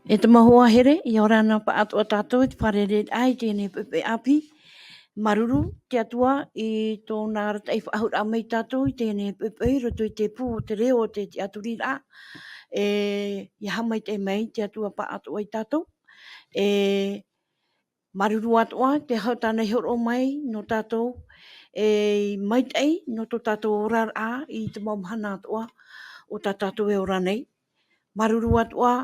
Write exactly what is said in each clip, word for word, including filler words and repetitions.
E te mau hoa here, ʻia ora na pāʻatoʻa tātou i te fārereiraʻa i teie nei poʻipoʻi ʻāpī. Māuruuru te Atua i tōna arataʻi faʻahou mai tātou i teie nei poʻipoʻi i roto i te pū o te reo o te tiʻaturiraʻa. E, ʻia haʻamaitaʻi mai te Atua pāʻatoʻa ia tātou. E, māuruuru atoʻa te hau tāna i hōroʻa mai nō tātou, e, i maitaʻi nō tō tātou oraraʻa i te mau mahana atoʻa o tā tātou e ora nei. Māuruuru atoʻa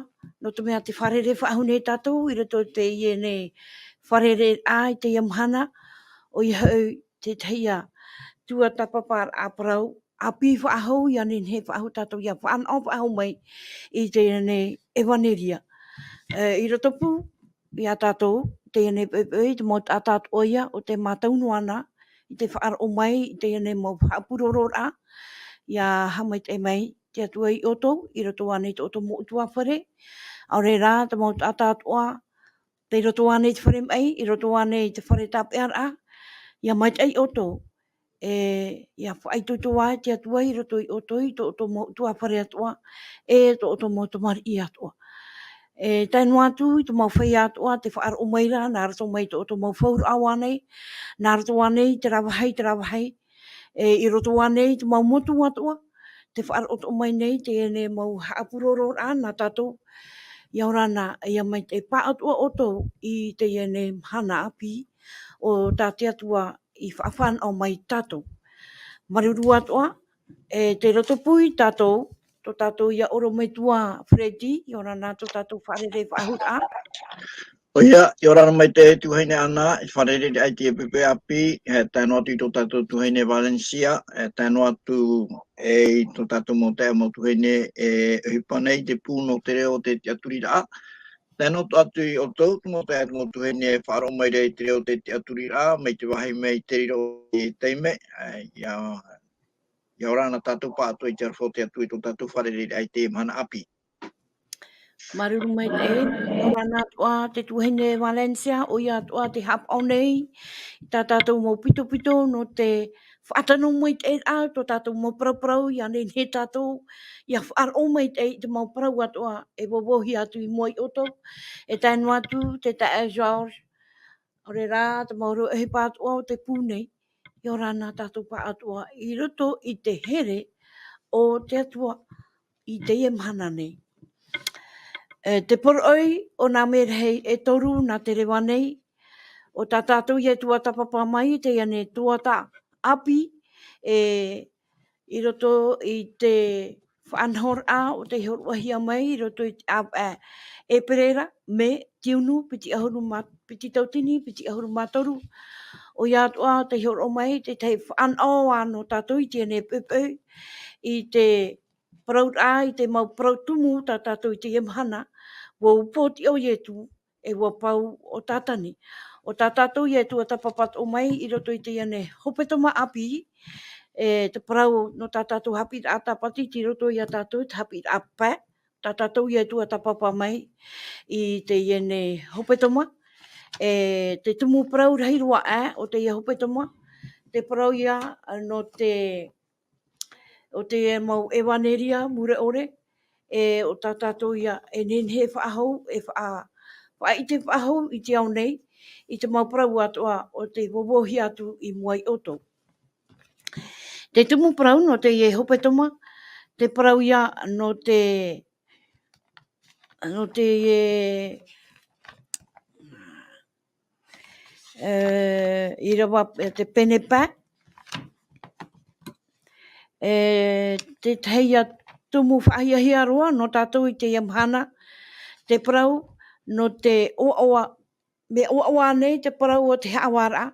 nō te mea tē fārerei faʻahou nei tātou i roto i teie nei fārereiraʻa i teie mahana, ʻoia hoʻi te tahi ā tuatāpaparaʻa parau ʻāpī faʻahou, ʻia nehenehe faʻahou tātou ʻia fānaʻo faʻahou mai i teie nei ʻevaneria. E, i roto pū ia tātou, teie nei poʻipoʻi, te mau taʻata atoʻa ia o tē mātau noa na i te faʻaroʻo mai i teie nei mau haʻapurororaʻa, ʻia haʻamaitaʻi mai te Atua ia ʻoutou, i roto ānei i tō ʻoutou mau ʻutuāfare, ʻaore rā, te mau taʻata atoʻa, tei roto ānei i te fare maʻi, i roto ānei i te fare tāpeʻaraʻa, ʻia maitaʻi ʻoutou, e, ʻia faʻaitoito ā te Atua i roto ia ʻoutou, i tō ʻoutou mau ʻutuāfare atoʻa, e tō ʻoutou mau tamariʻi atoʻa. E, tae noa atu i te mau feiā atoʻa, tē faʻaroʻo mai ra, nā roto mai i tō ʻoutou mau fauraʻa ānei, nā roto ānei i terā vāhi, terā vāhi, e, i roto ānei i te mau motu atoʻa, tē faʻaroʻo mai nei teie nei mau haʻapurororaʻa nā tātou, ʻia ora na, ʻia maitaʻi pāʻatoʻa ʻoutou i teie nei mahana ʻāpī o tā te Atua i faʻafānaʻo mai ia tātou. Māuruuru atoʻa, e, tei roto pū ia tātou, tō tātou ia ʻorometua Freddy, ʻia ora na tō tātou fārereiraʻa faʻahou. ʻOia, ʻia ora na maitaʻi e tuahine Ana, i te fārereiraʻa i teie poʻipoʻi ʻāpī, e tae noa atu i tō tātou tuahine Valencia, e tae noa atu e i tō tātou mau taeaʻe mau tuahine e ʻohipa nei i te pū nō te reo o te tiʻaturiraʻa. Tae noa atu i ʻoutou, te mau taeaʻe mau tuahine e faʻaroʻo mai ra i te reo o te tiʻaturiraʻa, mai te vāhi mai te riro i te taime, e, ʻia, ʻia ora na tātou pāʻatoʻa i te aroha o te Atua i tō tātou fārereiraʻa i teie mahana ʻāpī. Māuruuru maitaʻi, ʻia ora na atoʻa te tuahine Valencia, ʻoia atoʻa tē haʻapaʻo nei i tā tātou mau pitopito nō te faʻatano maitaʻiraʻa o tō tātou mau parauparau, ʻia nehenehe tātou ʻia faʻaroʻo maitaʻi i te mau parau atoʻa e vauvauhia atu i mua ia ʻoutou, e tae noa atu te taeaʻe George, ʻaore rā, te mau ʻohipa atoʻa o te pū nei, ʻia ora na tātou pāʻatoʻa i roto i te here o te Atua i teie mahana nei. E, te poroʻi o nā merahi e toru nā te reva nei, ʻo tā tātou ia tuatāpapa mai, teie nei tuatāpapa ʻāpī, e, i roto i te faʻanahoraʻa o tei hōroʻahia mai i roto i te ʻāvaʻe ʻēperēra, mē, tiunu, piti ʻahuru mā, piti tautini, piti ʻahuru mā toru. ʻOia atoʻa tei hōroʻa mai te tahi faʻanahoraʻa nō tātou i teie nei poʻipoʻi, i te parauraʻa, i te mau parau tumu tā tātou i teie mahana, ʻua upoʻotiʻa ʻo Ietu, e ʻua pau ʻo Tātani. ʻO tā tātou ia tuatāpapa atoʻa mai i roto i teie nei hepetoma ʻāpī, e, te parau nō tā tātou haʻapiʻiraʻa tāpati, tei roto ia tātou te haʻapiʻiraʻa pae, tā tātou ia tuatāpapa mai i teie nei hepetoma, e, te tumu parau rahi roa aʻe o teie hepetoma, te parau ia nō te ʻo te mau ʻevaneria mure ʻore, e ʻo tā tātou ia e nehenehe faʻahou, e faʻa-, faʻaʻite faʻahou i te ao nei, i te mau parau atoʻa o tei vauvauhia atu i mua ia ʻoutou. Te tumu parau nō teie hepetoma, te parau ia nō te, nō te, e, e, ʻīrava, e, te pene pae. E, te tahi ia tumu faʻahiahia roa nō tātou i teie mahana, te parau nō te ʻoaʻoa, mea ʻoaʻoa nei te parau o te haʻavāraʻa,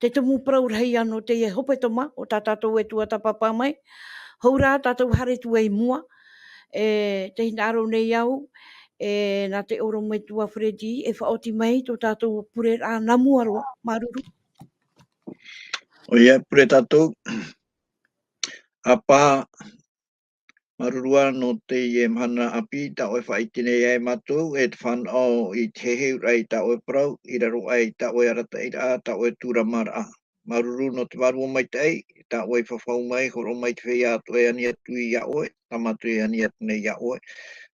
te tumu parau rahi ia nō teie hepetoma, ʻo tā tātou e tuatāpapa mai, hou rā tātou haere atu i mua, e, tē hinaʻaro nei au, e, nā te ʻorometua Freddy, e faʻaoti mai tō tātou pureraʻa nā mua roa, māuruuru. ʻOia, pure tātou. ʻApā, māuruuru nō teie mahana ʻāpī, tā ʻoe e faʻaʻite nei ai mātou, e te fānaʻo i te heheuraʻa i tā ʻoe parau, i raro aʻe i tā ʻoe arataʻiraʻa, tā ʻoe tūramaraʻa. Māuruuru nō te Vārua Maitaʻi, tā ʻoe i fafau mai, hōroʻa mai te feiā atoʻa e ani atu ia ʻoe, tā mātou e ani atu nei ia ʻoe.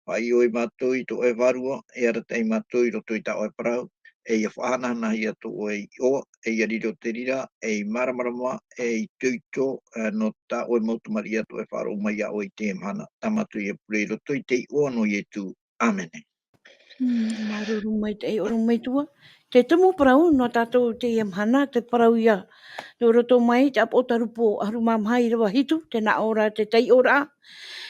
Faʻaʻite mātou i tō ʻoe vārua, e arataʻi mātou i roto i tā ʻoe parau, e ʻia faʻahanahanahia tō ʻoe iʻoa, e ʻia riro te reira, ei māramarama, ei itoito, e, nō tā ʻoe mau tamariʻi atoʻa e faʻaroʻo mai iā ʻoe i teie mahana. Tā mātou e pure i roto i te iʻoa nō Ietu. ʻĀmene. Mm, māuruuru maitaʻi, ʻorometua. Te tumu parau nō tātou i teie mahana, te parau ïa nō roto mai i te ʻĀpotarupo ʻahuru mā maha ʻīrava hitu, tē nā ʻō ra te taiʻoraʻa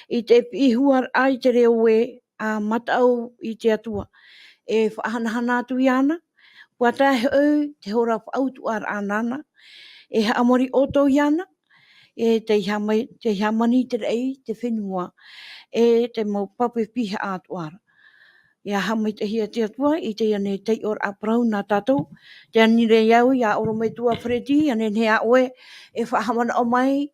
i te piʻihuaraʻa i te reo ē, ʻa mataʻu i te Atua. E faʻahanahana atu iāna, ʻua tae hoʻi te hora faʻautuʻaraʻa nāna, e haʻamori ʻoutou iāna, e tei hāmani, tei hāmani i te raʻi, te fenua, e te mau pape pihaʻa atoʻa ra. ʻIa haʻamaitaʻihia te Atua i teie nei taiʻoraʻa parau nā tātou. Tē ani nei au iā ʻorometua Freddy, ʻia nehenehe ā ʻoe e faʻahaʻamanaʻo mai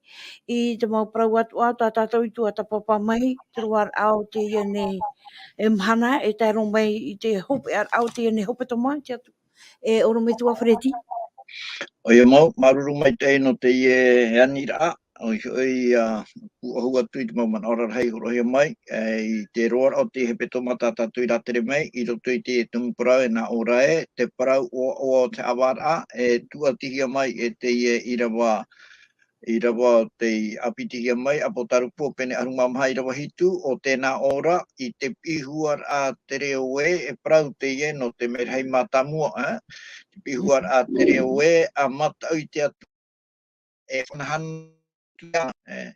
i te mau parau atoʻa tā tātou i tuatāpapa mai, te roaraʻa o teie nei, e, mahana, e tae roa mai i te hopeʻaraʻa o teie nei hepetoma, te Atua. E ʻorometua Freddy. ʻOia mau, māuruuru maitaʻi nō teie aniraʻa, ʻoia hoʻi, ʻia pūʻohu atu i te mau manaʻo rarahi i hōroʻahia mai, e, i te roaraʻa o te hepetoma tā tātou i rātere mai, i roto i te tumu parau e nā ʻō ra ē, te parau ʻoaʻoa o te haʻavāraʻa, e tuʻatihia mai e teie ʻīrava, ʻīrava o tei ʻāpitihia mai, ʻĀpotarupo pene ʻahuru mā maha ʻīrava hitu, ʻo tē nā ʻō ra, i te piʻihuaraʻa te reo ē, e parau teie nō te merahi mātāmua, e, te piʻihuaraʻa te reo ē, ʻa mataʻu i te Atua, e faʻahanahana atu iāna, e,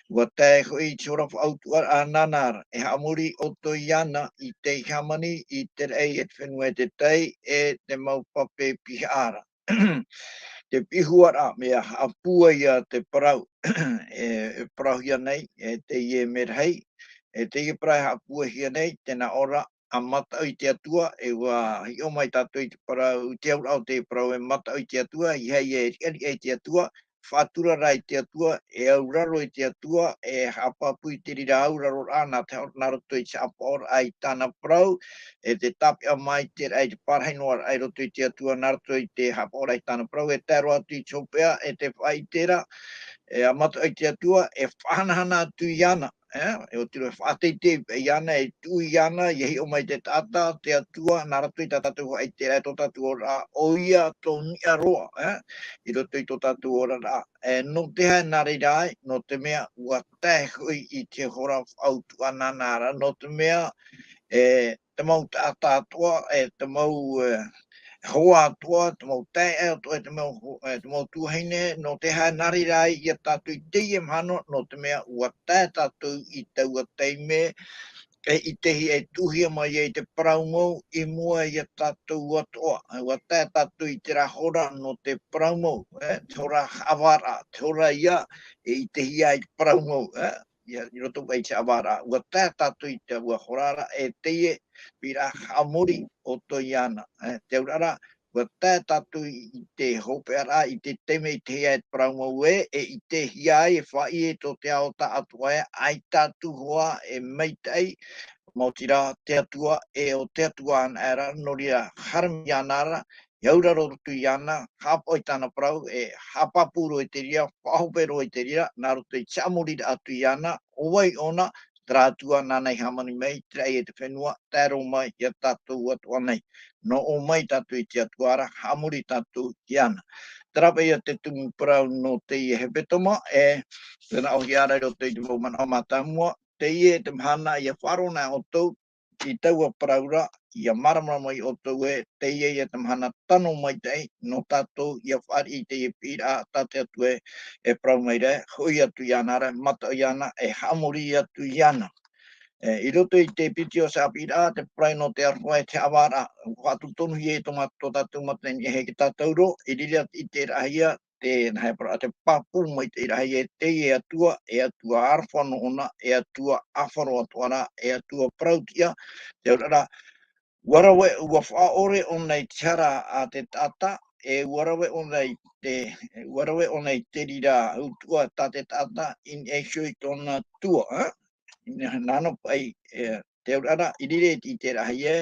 ʻua tae hoʻi te hora faʻautuʻaraʻa nāna ra, e haʻamori ʻoutou iāna i tei hāmani i te raʻi, e te fenua, e te tai, e te mau pape pihaʻa ra. Te piʻihuaraʻa, mea haʻapūai ïa te parau, e, e parauhia nei, e teie merahi, e teie parau e haʻapūaihia nei, tē nā ʻō ra, ʻa mataʻu i te Atua, e ʻua hiʻo mai tātou i te parau, i te auraʻa o te parau e mataʻu i te Atua, ʻeiaha e riʻariʻa i te Atua, faʻatura rā i te Atua, e auraro i te Atua, e haʻapāpū i te reira auraroraʻa nā te, nā roto i te haʻapaʻoraʻa i tāna parau, e te tāpeʻa mai i te raʻi, te pārahi noa raʻa i roto i te Atua, nā roto i te haʻapaʻoraʻa i tāna parau, e tae roa atu i te hopeʻa, e te faʻaʻite ra, e ʻa mataʻu i te Atua, e faʻahanahana atu iāna, e, e ʻoti roa e faʻateitei paʻi iāna, e tuʻu iāna, ʻia hiʻo mai te taʻata, te Atua, nā roto i tā tātou faʻaʻiteraʻa, tō tātou oraraʻa, ʻoia tō niʻa roa, e, i roto i tō tātou oraraʻa. E, nō te aha nā reira ai, nō te mea ʻua tae hoʻi i te hora faʻautuʻa nāna ra, nō te mea, e, te mau taʻata atoʻa, e, te mau, e, hoa atoʻa, te mau taeaʻe atoʻa, e te mau ho-, e, te mau tuahine, nō te aha nā reira ai ia tātou i teie mahana, nō te mea ʻua tae tātou i taua taime, e, i te hi-, e tuʻuhia mai ai te parau mau, i mua ia tātou atoʻa, e, ʻua tae tātou i terā hora nō te parau mau, e, te hora haʻavāraʻa, te hora ia, e, i te hia ai te parau mau, e, ia, i roto paʻi i te haʻavāraʻa. ʻUa tae tātou i taua hora ra, e teie, piʻiraʻa haʻamori ʻoutou iāna. E, te auraʻa ra, ʻua tae tātou i, i te hopeʻaraʻa, i te taime i te hia ai te parau mau ē, e i te hia ai e faʻaʻī tō te ao taʻatoʻa ē, ʻaita atu hoʻi e maitaʻi, maoti rā te Atua, e ʻo te Atua anaʻe ra, nō reira, haere mai iāna ra, e auraro atu iāna, haʻapaʻo i tāna parau, e haʻapāpū roa i te reira, faʻahope roa i te reira, nā roto i te haʻamoriraʻa atu iāna, ʻo vai ʻōna, terā Atua nāna i hāmani mai, te raʻi e te fenua, tae roa mai ia tātou atoʻa nei. Nō ʻō mai tātou i te Atua ra, haʻamori tātou iāna. Terā paʻi ia te tumu parau nō teie hepetoma, e, tē nā ʻōhia ra i roto i te mau manaʻo mātāmua, teie te mahana ʻia faʻaroʻo na ʻoutou i taua parau ra, ʻia māramarama mai ʻoutou ē, teie ia te mahana tano maitaʻi nō tātou ʻia fāriʻi i teie piʻiraʻa tā te Atua e, e parau mai ra, hoʻi atu iāna ra, mataʻu iāna, e haʻamori atu iāna. E, i roto i te piti o te haʻapiʻiraʻa, te parau nō te aroha e te haʻavāraʻa, ʻua faʻaturuturuhia i tō mā-, tō tātou mataniʻi e heke tātauro, i reira i te rahi ia, te, nā hea parau, te pāpū maitaʻi rahi e teie Atua, e Atua Aroha nō ʻōna, e Atua ʻāfaro atoʻa ra, e Atua parau-tiʻa, te auraʻa ra, ʻua rave, ʻua faʻaʻore ʻōna i te hara a te taʻata, e ʻua rave ʻōna i te, ʻua rave ʻōna i te reira utuʻa tā te taʻata, i niʻa iho i tōna tua, ā? Nā, nāna paʻi, e, te auraʻa ra, i reira i te rahi ē,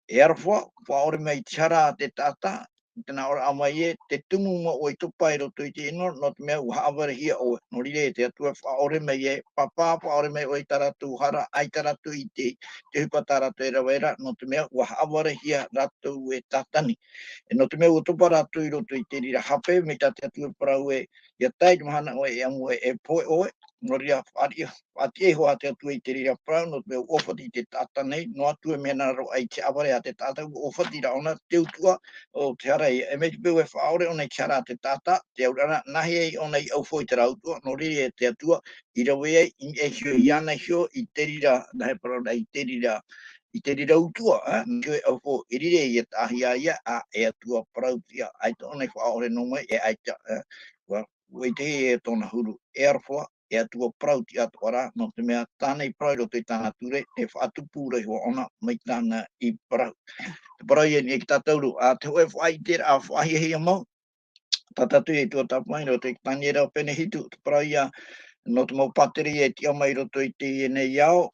e aroha, faʻaʻore mai i te hara a te taʻata, tēnā ʻōraʻa mai ē, te tumu mau ʻoe i topa i roto i te ʻino, nō te mea ʻua haʻavarehia ʻoe. Nō reira e te Atua e faʻaʻore mai ē, pāpā, faʻaʻore mai ʻoe i tā rātou hara, ʻaita rātou i te, te ʻohipa tā rātou e rave ra, nō te mea ʻua haʻavarehia rātou e Tātani. E nō te mea ʻua topa rātou i roto i te reira hape, mai tā te Atua e parau ē, ʻia tae i te mahana ʻoe e ʻamu ē, e pohe ʻoe, nō reira faʻariʻi, faʻatiʻa iho ā te Atua i te reira parau, nō te mea ʻua ʻōfati i te taʻata nei, noa atu e mea nā roto i te ʻāvareʻa a te taʻata, ʻua ʻōfati rā ʻōna te utuʻa o te hara ia. E mai te peu e faʻaʻore ʻōna i te hara a te taʻata, te auraʻa ra, nāhea ʻōna i ʻaufau i terā utuʻa, nō reira e te Atua, i rave ai, i niʻa iho, iāna iho, i te reira, nā hea e parau ra, i te reira, i te reira utuʻa, ā, nā hea e ʻaufau, i reira ia taʻahia ia, ā, e Atua parau-tiʻa, ʻaita ʻōna i faʻaʻore noa mai, e ʻaita, ā, ʻua, ʻua ʻitehia e tōna huru, e aroha, e Atua parau-tiʻa atoʻa ra, nō te mea tāna i parau i roto i tāna ture, e faʻatupu ra iho ā ʻōna, mai tāna i parau. Te parau ia nei ia tātou ra, ā, te hōʻē faʻaʻiteraʻa, faʻahiahia mau, tā tātou e tuatāpapa i roto i Taniera pene hitu, te parau ia, nō te mau pātireia e tiʻa mai i roto i teie nei ao,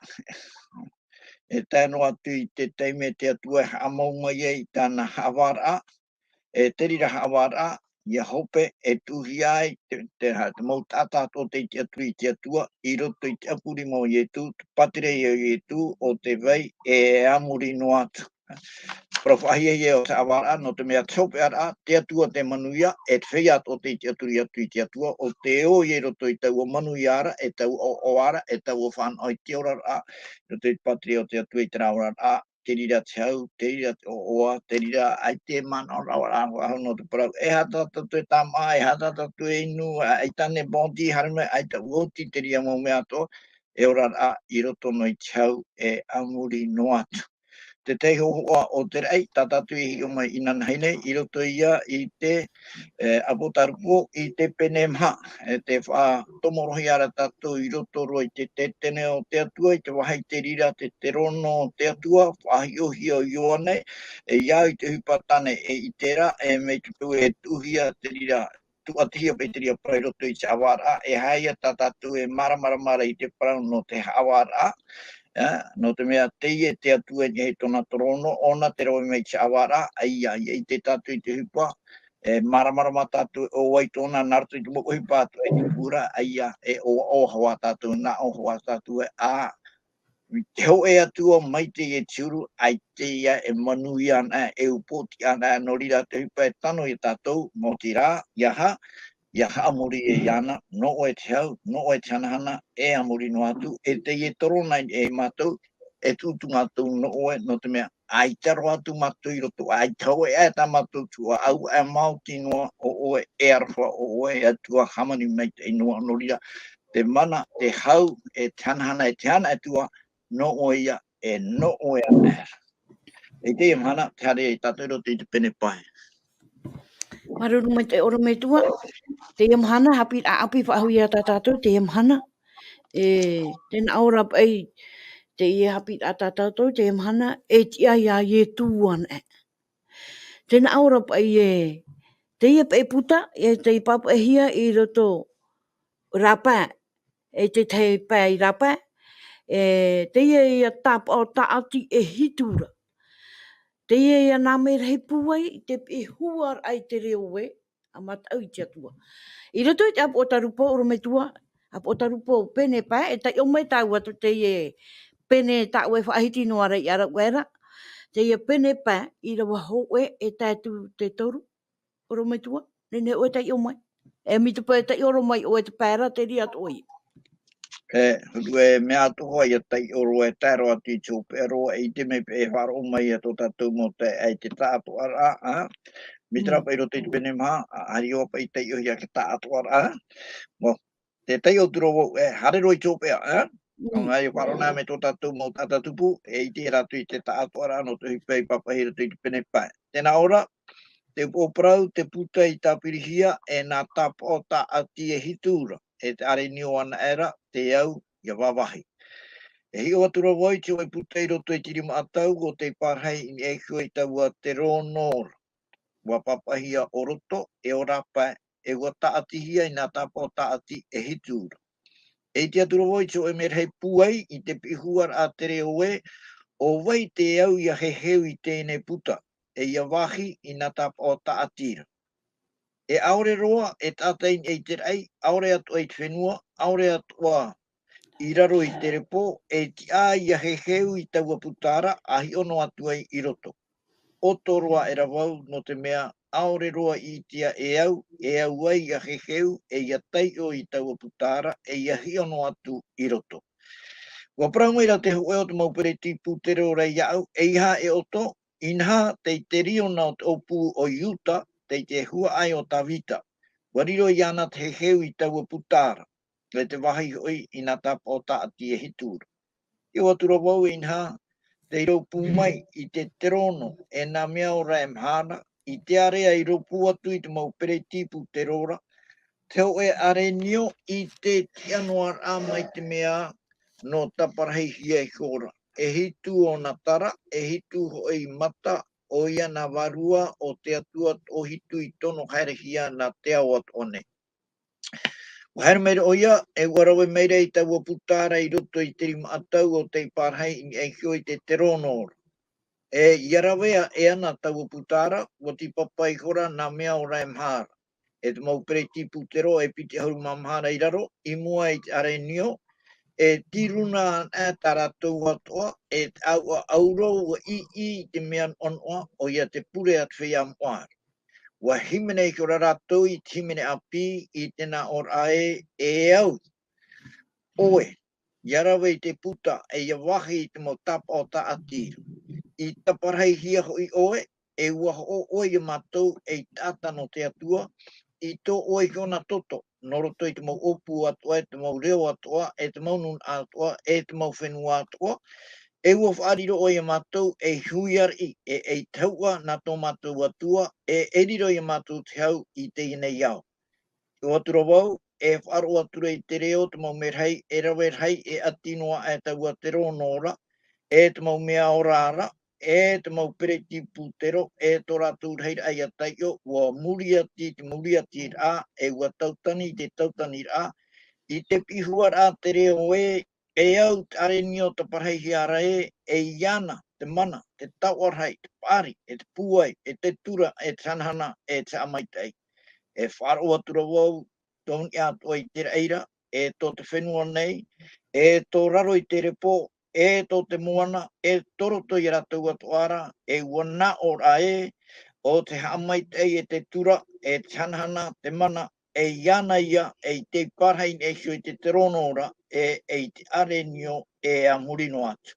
e tae noa atu i te taime te Atua e haʻamau mai ai i tāna haʻavāraʻa, e te reira haʻavāraʻa, ʻia hope e tuʻuhia ai te, te, te mau taʻata atoʻa tei tiʻaturi i te Atua, i roto i te ʻāpurima o Ietu, te pātireia o Ietu, ʻo tē vai e a muri noa atu. Parau faʻahiahia ʻo te haʻavāraʻa, nō te mea te hopeʻaraʻa, te Atua te manuia, e te feiā atoʻa tei tiʻaturi atu i te Atua, ʻo tē ō ia i roto i taua manuia ra, e taua ʻoaʻoa ra, e taua fānaʻo i te oraraʻa, i roto i te pātireia o te Atua i terā oraraʻa, te reira te hau, te reira te ʻoaʻoa, te reira ʻaita e manaʻo rahi ra vau nō te parau. E aha tā tātou e tāmā, e aha tā tātou e inu, ʻaita e bōti, haere mai, ʻaita ʻua oti te reira mau mea atoʻa, e oraraʻa i roto noa i te hau, e a muri noa atu. Te tahi hōhoʻa o te raʻi, tā tātou e hiʻo mai inanahi nei, i roto ia i te, e, ʻApotarupo, i te pene maha, e te faʻatomorohia ra tātou i roto roa i te tētene o te Atua, i te vāhi te reira, te terono o te Atua, faʻahiʻohia ʻo Ioane, e ia au i te ʻohipa tāna e ʻite ra, e mai te peu e tuʻuhia te reira, tuʻatihia paʻi te reira parau i roto i te haʻavāraʻa, e aha ia tā tātou e māramarama ra i te parau nō te haʻavāraʻa, e, nō te mea teie te Atua i niʻa i tōna terono, ʻōna te rave mai i te haʻavāraʻa, ʻaita, ʻia ʻite tātou i te ʻohipa, e māramarama tātou ʻo vai tōna, nā roto i te mau ʻohipa atoʻa i te pū ra, ʻaita, e ʻoaʻoa hoʻi tātou, nā ʻō hoʻi tātou ē, ā, te hōʻē Atua maitaʻi e te huru, ʻaita ia e manuia ana, e upootiʻa ana, nō reira te ʻohipa e tano ia tātou, nō te reira, ʻia aha, ʻia haʻamori ē iāna, nō ʻoe te hau, nō ʻoe te hanahana, e a muri noa atu, e teie e terono nei ia mātou, e tūtū mātou nō ʻoe, nō te mea, ʻaita roa atu mātou i roto, ʻaita hōʻē ā tā mātou tuʻa, ʻaita e maoti noa ʻo ʻoe, e aroha ʻo ʻoe, e Atua hāmani maitaʻi noa, nō reira, te mana, te hau, e te hanahana, e te hana Atua, nō ʻoe ia, e nō ʻoe anaʻe ra. I teie mahana, tē haere ai tātou i roto i te pene pae. Māuruuru maitaʻi ʻorometua. Teie mahana, haʻapiʻiraʻa ʻāpī faʻahou ia tā tātou, teie mahana. E, tē nā ʻō ra paʻi, teie haʻapiʻiraʻa tā tātou, teie mahana, e tiʻa ia Ietu anaʻe. Tē nā ʻō ra paʻi ē, teie paʻi puta, e tei pāpaʻihia i roto rāpae, e te tahi pae i rāpae, e teie ia tāpaʻo tāʻati e hitu ra. Teie ia nā merahi pūai i te piʻi huaraʻa i te reo ē, ʻa mataʻu i te Atua. I roto i te ʻApotarupo, ʻorometua, ʻApotarupo pene pae, e taiʻo mai tāua atu teie pene tāʻu e faʻahiti noa ra i ʻarau aʻera, teie pene pae, ʻīrava hōʻē e tae atu te toru, ʻorometua, nehenehe ʻoe e taiʻo mai. E mai te peu e taiʻo roa mai ʻoe te pae ra, te reira atoʻa ia. E, huru e mea atoʻa ia taiʻo roa e tae roa atu i te hopeʻa roa, e ʻite mai paʻi e faʻaroʻo mai ia tō tātou mau taeaʻe i te taʻatoʻaraʻa, ā? Mai te reira paʻi i roto i te pene maha, ā, haere roa paʻi i taiʻohia te taʻatoʻaraʻa. Mau, tē taiʻo atu ra vau, e, haere roa i te hopeʻa, ā? Mm. Nō reira, e faʻaroʻo na mai tō tātou mau taʻata tupu, e ʻite rātou i te taʻatoʻaraʻa nō te ʻohipa i pāpaʻihia i roto i te pene pae. Tē nā ʻō ra, te upoʻo parau, te puta i tāpirihia, e nā tāpaʻo tāʻati e hitu ra, e te ʻārenio anaʻe ra, te au ʻia vāvāhi. E hiʻo atu ra vau i te hōʻē puta i roto i te rima ʻatau, ʻo tei pārahi i niʻa iho i taua terono ra. ʻUa pāpaʻihia ʻo roto, e ʻo rāpae, e ʻua tāʻatihia i nā tāpaʻo tāʻati e hitu ra. E ʻite atu ra vau i te hōʻē merahi pūai i te piʻi huaraʻa te reo ē, ʻo vai te au ʻia heheu i teie nei puta. e ia vāhi i nā tāpaʻo tāʻati ra. E ʻaore roa e taʻata i niʻa i te raʻi, ʻaore atoʻa i te fenua, ʻaore atoʻa i raro i te repo, e tiʻa ia heheu i taua puta ra, a hiʻo noa atu ai i roto. ʻOto roa aʻera vau, nō te mea, ʻaore roa i ʻitea e au, e au ai ia heheu, e ia taiʻo i taua puta ra, e ia hiʻo noa atu i roto. Ua parau mai ra te hōʻē o te mau peretiteni pūtero ra iāʻu, ʻeiaha e ʻoto, inaha tei te riona o te ʻōpū o Iuta, tei te huaʻai o Tavita. Ua riro iāna te heheu i taua puta ra, e te vāhi hoʻi i nā tāpaʻo tāʻati e hitu ra. Hiʻo atu ra vau, inaha, tei rōpū mai i te terono e nā mea ora e maha ra, i te area i rōpū atu i te mau peretiteni pūtero ra, te hōʻē ʻarenio i te tiʻa noa ra mai te mea nō taparahihia iho ra. E hitu ōna tara, e hitu hoʻi mata, ʻoia nā vārua o te Atua toʻohitu i tono haerehia nā te ao atoʻa nei. Ua haere mai ra ʻoia, e ua rave mai ra i taua puta ra i roto i te rimaʻatau o tei pārahi i niʻa iho i te terono ra. E ia rave aʻe ana taua puta ra, ua tīpapa iho ra nā mea ora e maha ra. E te mau peretiteni pūtero e piti ʻahuru mā maha ra i raro, i mua i te ʻarenio, e tīruna ana tā rātou atoʻa, e te ʻāuʻa ʻauro ua ʻī i te mea noʻanoʻa, ʻoia te pure a te feiā moʻa ra. Ua hīmene iho ra rātou i te hīmene ʻāpī, i te nā ʻōraʻa ē, e au, ʻoe, ia rave i te puta, e ia vāhi i te mau tāpaʻo tāʻati ra. I taparahihia hoʻi ʻoe, e ua hoʻo ʻoe ia mātou ei taʻata nō te Atua, i tō ʻoe iho nā toto, nō roto i te mau ʻōpū atoʻa, e te mau reo atoʻa, e te mau nūnaʻa atoʻa, e te mau fenua atoʻa, e ua faʻariro ʻoe ia mātou ei huiraʻatira, e ei tahuʻa nā tō mātou Atua, e e riro ia mātou te hau i teie nei ao. Hiʻo atu ra vau, e faʻaroʻo atu ra i te reo te mau merahi, e rave rahi, e ʻati noa aʻe taua terono ra, e te mau mea ora ra, e te mau peretiteni pūtero, e tō rātou rahiraʻa ia taiʻo, ua muri ati te muriatiraʻa, e ua tautani te tautaniraʻa, i te piʻi huaraʻa te reo ē, e au te ʻarenio taparahihia ra ē, e iāna te mana, te taoʻa rahi, te paʻari, e te pūai, e te tura, e te hanahana, e te haʻamaitaʻi. E faʻaroʻo atu ra vau, tō niʻa atoʻa i te raʻi ra, e tō te fenua nei, e tō raro i te repo, e tō te moana, e tō roto ia rātou atoʻa ra, e ua nā ʻōraʻa ē, ʻo te haʻamaitaʻi, e te tura, e te hanahana, te mana, e iāna ia, ei tei pārahi i niʻa iho i te terono ra, e ei te ʻarenio, e a muri noa atu.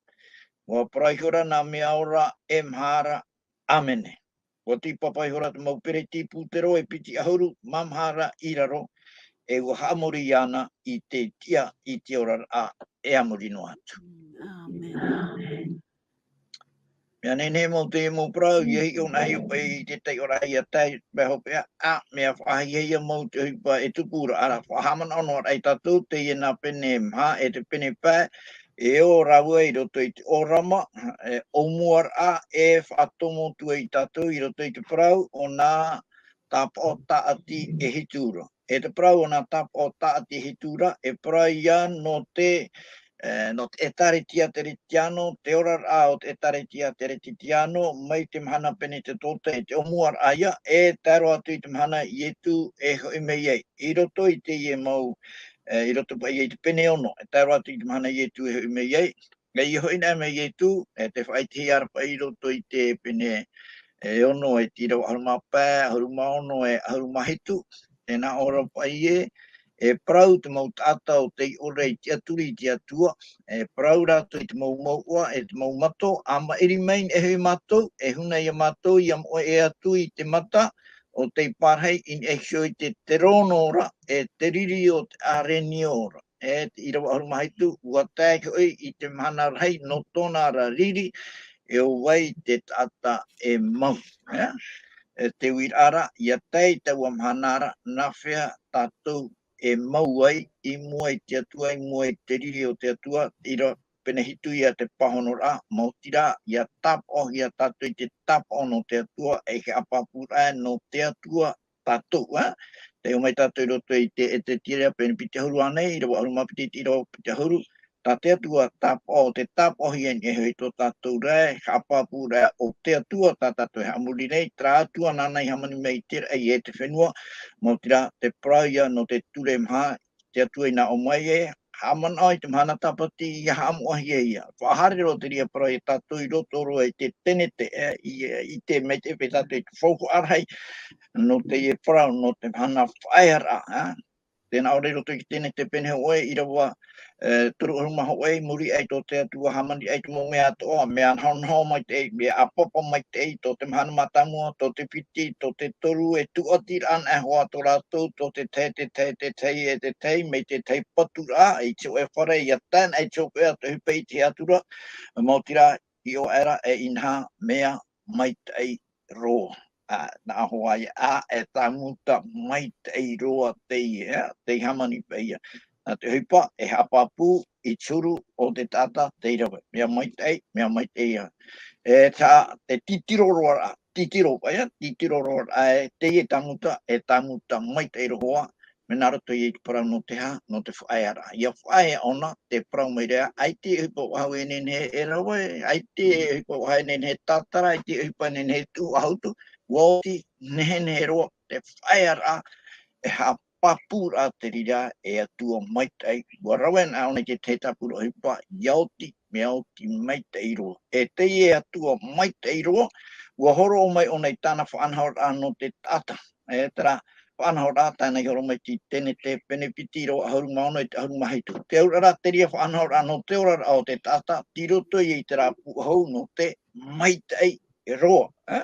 Ua parau iho ra nā mea ora e maha ra. ʻĀmene. Ua tīpapa iho ra te mau peretiteni pūtero e piti ʻahuru mā maha ra i raro, e ua haʻamori iāna i te tiʻa i te oraraʻa e a muri noa atu. ʻĀmene. Mea nehenehe mau teie mau parau, ia hiʻo na hiʻo paʻi i te taiʻoraʻa ia tae paʻi hopeʻa, ā, mea faʻahiahia mau te ʻohipa e tupu ra, ʻaore rā, faʻahaʻamanaʻo noa ra ia tātou, teie nā pene maha, e te pene pae, e ō rāua i roto i te ʻōrama, e ʻōmuaraʻa, e faʻatomo atu ai tātou i roto i te parau o nā tāpaʻo tāʻati e hitu ra. E te parau o nā tāpaʻo tāʻati e hitu ra, e parau ia nō te, e, nō te ʻĒtārētia Teretiano, te oraraʻa o te ʻĒtārētia Teretiano, mai te mahana Penetetote, te ʻōmuaraʻa ia, e tae roa atu i te mahana Ietu e hoʻi mai ai. I roto i teie mau, e, i roto paʻi i te pene ono, e tae roa atu i te mahana Ietu e hoʻi mai ai. E ia hoʻi na mai Ietu, e te faʻaʻitehia ra paʻi i roto i te pene, e ono, e te ʻīrava ʻahuru mā pae, ʻahuru mā ono, e ʻahuru mā hitu, tē nā ʻō ra paʻi ē, e parau te mau taʻata o tei ʻore i tiʻaturi i te Atua, e parau rātou i te mau mouʻa, e te mau mato, ʻa maʻiri mai nei e mātou, e huna ia mātou, ia moʻe atu i te mata, o tei pārahi i niʻa iho i te terono ra, e te riri o te ʻārenio ra. E te ʻīrava ʻahuru mā hitu, ua tae hoʻi i te mahana rahi nō tōna ra riri, e ʻo vai te taʻata e mau. E, e te uiraʻa ra, ia tae i taua mahana ra, nā hea tātou e mau ai, i mua i te Atua, i mua i te riri o te Atua, ʻīrava pene hitu ia te pāhonoraʻa, maoti rā, ia tāpaʻohia tātou i te tāpaʻo nō te Atua, e haʻapāpūraʻa nō te Atua tātou, ā. Tei ō mai tātou i roto i te, e te Ezekiela pene piti ʻahuru ānei, ʻīrava ʻahuru mā piti, ʻīrava piti ʻahuru, tā te Atua tāpaʻo, te tāpaʻohia i niʻa iho i tō tātou rae, haʻapāpū rae o te Atua tā tātou e haʻamori nei, terā Atua nāna i hāmani mai i te raʻi e te fenua, mau terā te parau ia nō te ture maha, te Atua i nā ʻō mai e, haʻamanaʻo i te mahana tāpati ia haʻamoʻahia ia. Faʻahaere roa te reira parau ia tātou i roto roa i te tenete, e, i, i te mea te pē tātou i te faufaʻa rahi, nō teie parau, nō te mahana faʻaearaʻa, e. Tē nā ʻō ra i roto i te tenete pēnei hoʻi, ʻīrava, e, toru ʻahuru mā hōʻē, i muri aʻe i tō te Atua, hāmani aʻe i te mau mea atoʻa, mea nahonaho maitaʻi, mea ʻāpapa maitaʻi, tō te mahana mātāmua, tō te piti, tō te toru, e tūʻati ra anaʻe hoʻi tō rātou, tō te tahi, te tahi, te tahi, e te tahi, mai te tahi paturaʻa, i te hōʻē fare, ia tae noa i te hōpeʻa, te ʻohipa i te atura, mau terā, hiʻo aʻera, e inaha, mea maitaʻi roa. A, nā ʻō hoʻi ia, a, e tāmuta maitaʻi roa teie, e, tei hāmani paʻi ia. Nā te ʻohipa, e haʻapāpū i te huru o te taʻata tei rave. Mea maitaʻi, mea maitaʻi ia. E tā, e titiro roa ra, titiro paʻi ia, titiro roa ra, e teie tāmuta, e tāmuta maitaʻi roa, mea nā roto ia i te parau nō te hā, nō te faʻaearaʻa. Ia faʻaea ʻōna, tē parau mai ra, ʻaita e ʻohipa faʻahou e nehenehe e rave, ʻaita e ʻohipa faʻahou e nehenehe e tātara, ʻaita e ʻohipa e nehenehe e tuʻu faʻahou atu, ʻua oti nehenehe roa te faʻaearaʻa, e haʻapāpūraʻa te reira e Atua maitaʻi. ʻUa rave anaʻe ʻōna i te tahi tāpura ʻohipa, ʻia oti, mea oti maitaʻi roa. E teie Atua maitaʻi roa, ʻua hōroʻa mai ʻōna i tāna faʻanahoraʻa nō te taʻata. E terā faʻanahoraʻa tāna i horo mai i te tenete pene piti, ʻīrava ʻahuru mā ono i te ʻahuru mā hitu. Te auraʻa ra te reira faʻanahoraʻa nō te oraraʻa o te taʻata, tei roto ia i terā pūʻohu nō te maitaʻi roa, e?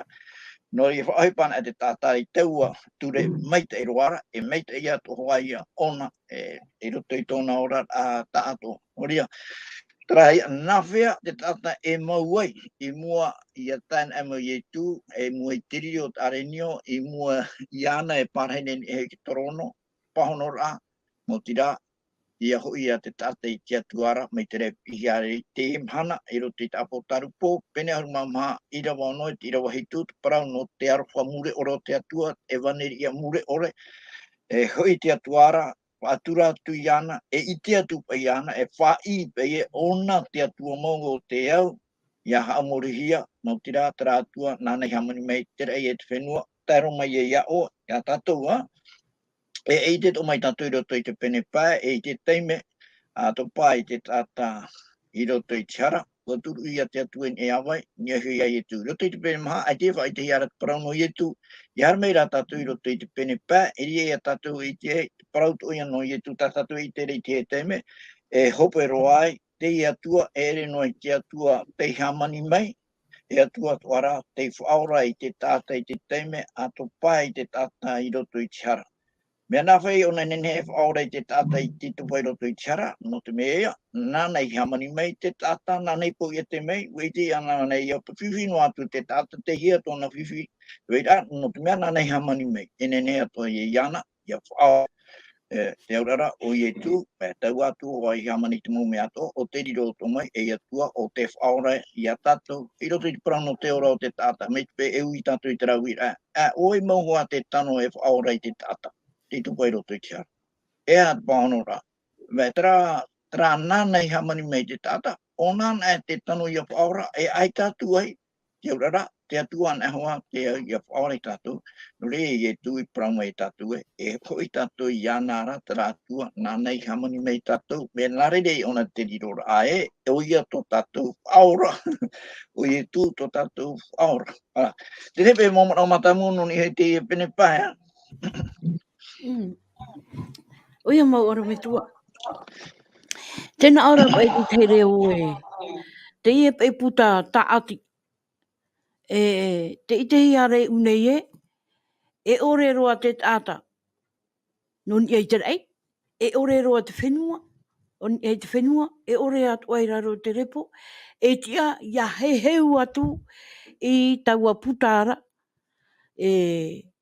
Nō reira faʻaʻohipa anaʻe te taʻata i taua ture maitaʻi roa ra, e maitaʻi atoʻa hoʻi ia ʻōna, e, i roto i tōna oraraʻa taʻatoʻa. Nō reira, terā ia, nā hea te taʻata e mau ai, i mua ia tae noa mai Ietu, i mua i te riri o te ʻarenio, i mua iāna e pārahi nei i te torono, pāhonoraʻa, nō te reira, ʻia hoʻi ia te taʻata i te Atua ra, mai te reira piʻihia ra i teie mahana, i roto i te ʻĀpōtarupo, pene ʻahuru mā maha, ʻīrava ono i te ʻīrava hitu, te parau nō te aroha mure ʻore o te Atua, ʻevaneria mure ʻore, e hoʻi te Atua ra, faʻatura atu iāna, e ʻite atu paʻi iāna, e faʻaʻī paʻi ē, ʻōna te Atua mau o te ao, ʻia haʻamorihia, nō te reira terā Atua, nāna i hāmani mai te raʻi e te fenua, tae roa mai ia iā ʻoe, iā tātou, ā. E, e ʻite atoʻa mai tātou i roto i te pene pae, e i te taime, ā, tō pae i te taʻata i roto i te hara, ʻua turu ia te Atua i niʻa iā vai, i niʻa iho iā Ietu. I roto i te pene maha, ʻaita e faʻaʻitehia ra te parau nō Ietu, ʻia haere mai rā tātou i roto i te pene pae, e riro ia tātou i te, te parau atoʻa ia nō Ietu, tā tātou e ʻite ra i te taime, e hope roa ai, teie Atua, e ʻere noa i te Atua tei hāmani mai, e Atua atoʻa ra, tei faʻaora i te taʻata i te taime, ā, tō pae i te taʻata i roto i te hara. Mea nāfea ʻōna e nehenehe e faʻaora i te taʻata i te tō pae i roto i te hara, nō te mea ïa, nāna i hāmani mai te taʻata, nāna i poʻiete mai, ʻua ʻite ïa nāna ïa fifi noa atu te taʻata, tei hea tōna fifi, vai ra, nō te mea nāna i hāmani mai, e nehenehe atoʻa ïa iāna, ʻia faʻaora, e, te auraʻa ra, ʻo Ietu, e, taua atu ʻoia i hāmani i te mau mea atoʻa, ʻo tei riro atoʻa mai, e Atua, ʻo tē faʻaora iā tātou, i roto i te parau nō te ora o te taʻata, mai te peu e ui tātou i terā uiraʻa, ā, ʻoia mau hoʻi te tano e faʻaora i te taʻata, tei tō pae i roto i te hara. E aha te pāhonoraʻa? Mea terā, terā nāna i hāmani mai te taʻata, ʻōna anaʻe te tano ʻia faʻaora, e ʻaita atu ai, te auraʻa ra, te Atua anaʻe hoʻi te au ʻia faʻaora ia tātou, nō reira Ietu i parau mai ia tātou ē, e hoʻi tātou iāna ra terā Atua, nāna i hāmani mai ia tātou, mea nā reira ïa ʻōna te riroraʻa ē, ʻoia tō tātou faʻaora, ʻo Ietu tō tātou faʻaora. Ā, terā paʻi mau manaʻo mātāmua nō niʻa i teie pene pae, ā? Mm. ʻOia mau ʻorometua. Tē nā ʻō ra paʻi te here ē, teie paʻi puta tāʻati. E, tē ʻitehia ra i ʻō nei ē, e ʻore roa te taʻata nō niʻa i te raʻi, e ʻore roa te fenua, nō niʻa i te fenua, e ʻore atoʻa i raro i te repo, e tiʻa ʻia heheu atu i taua puta ra, e,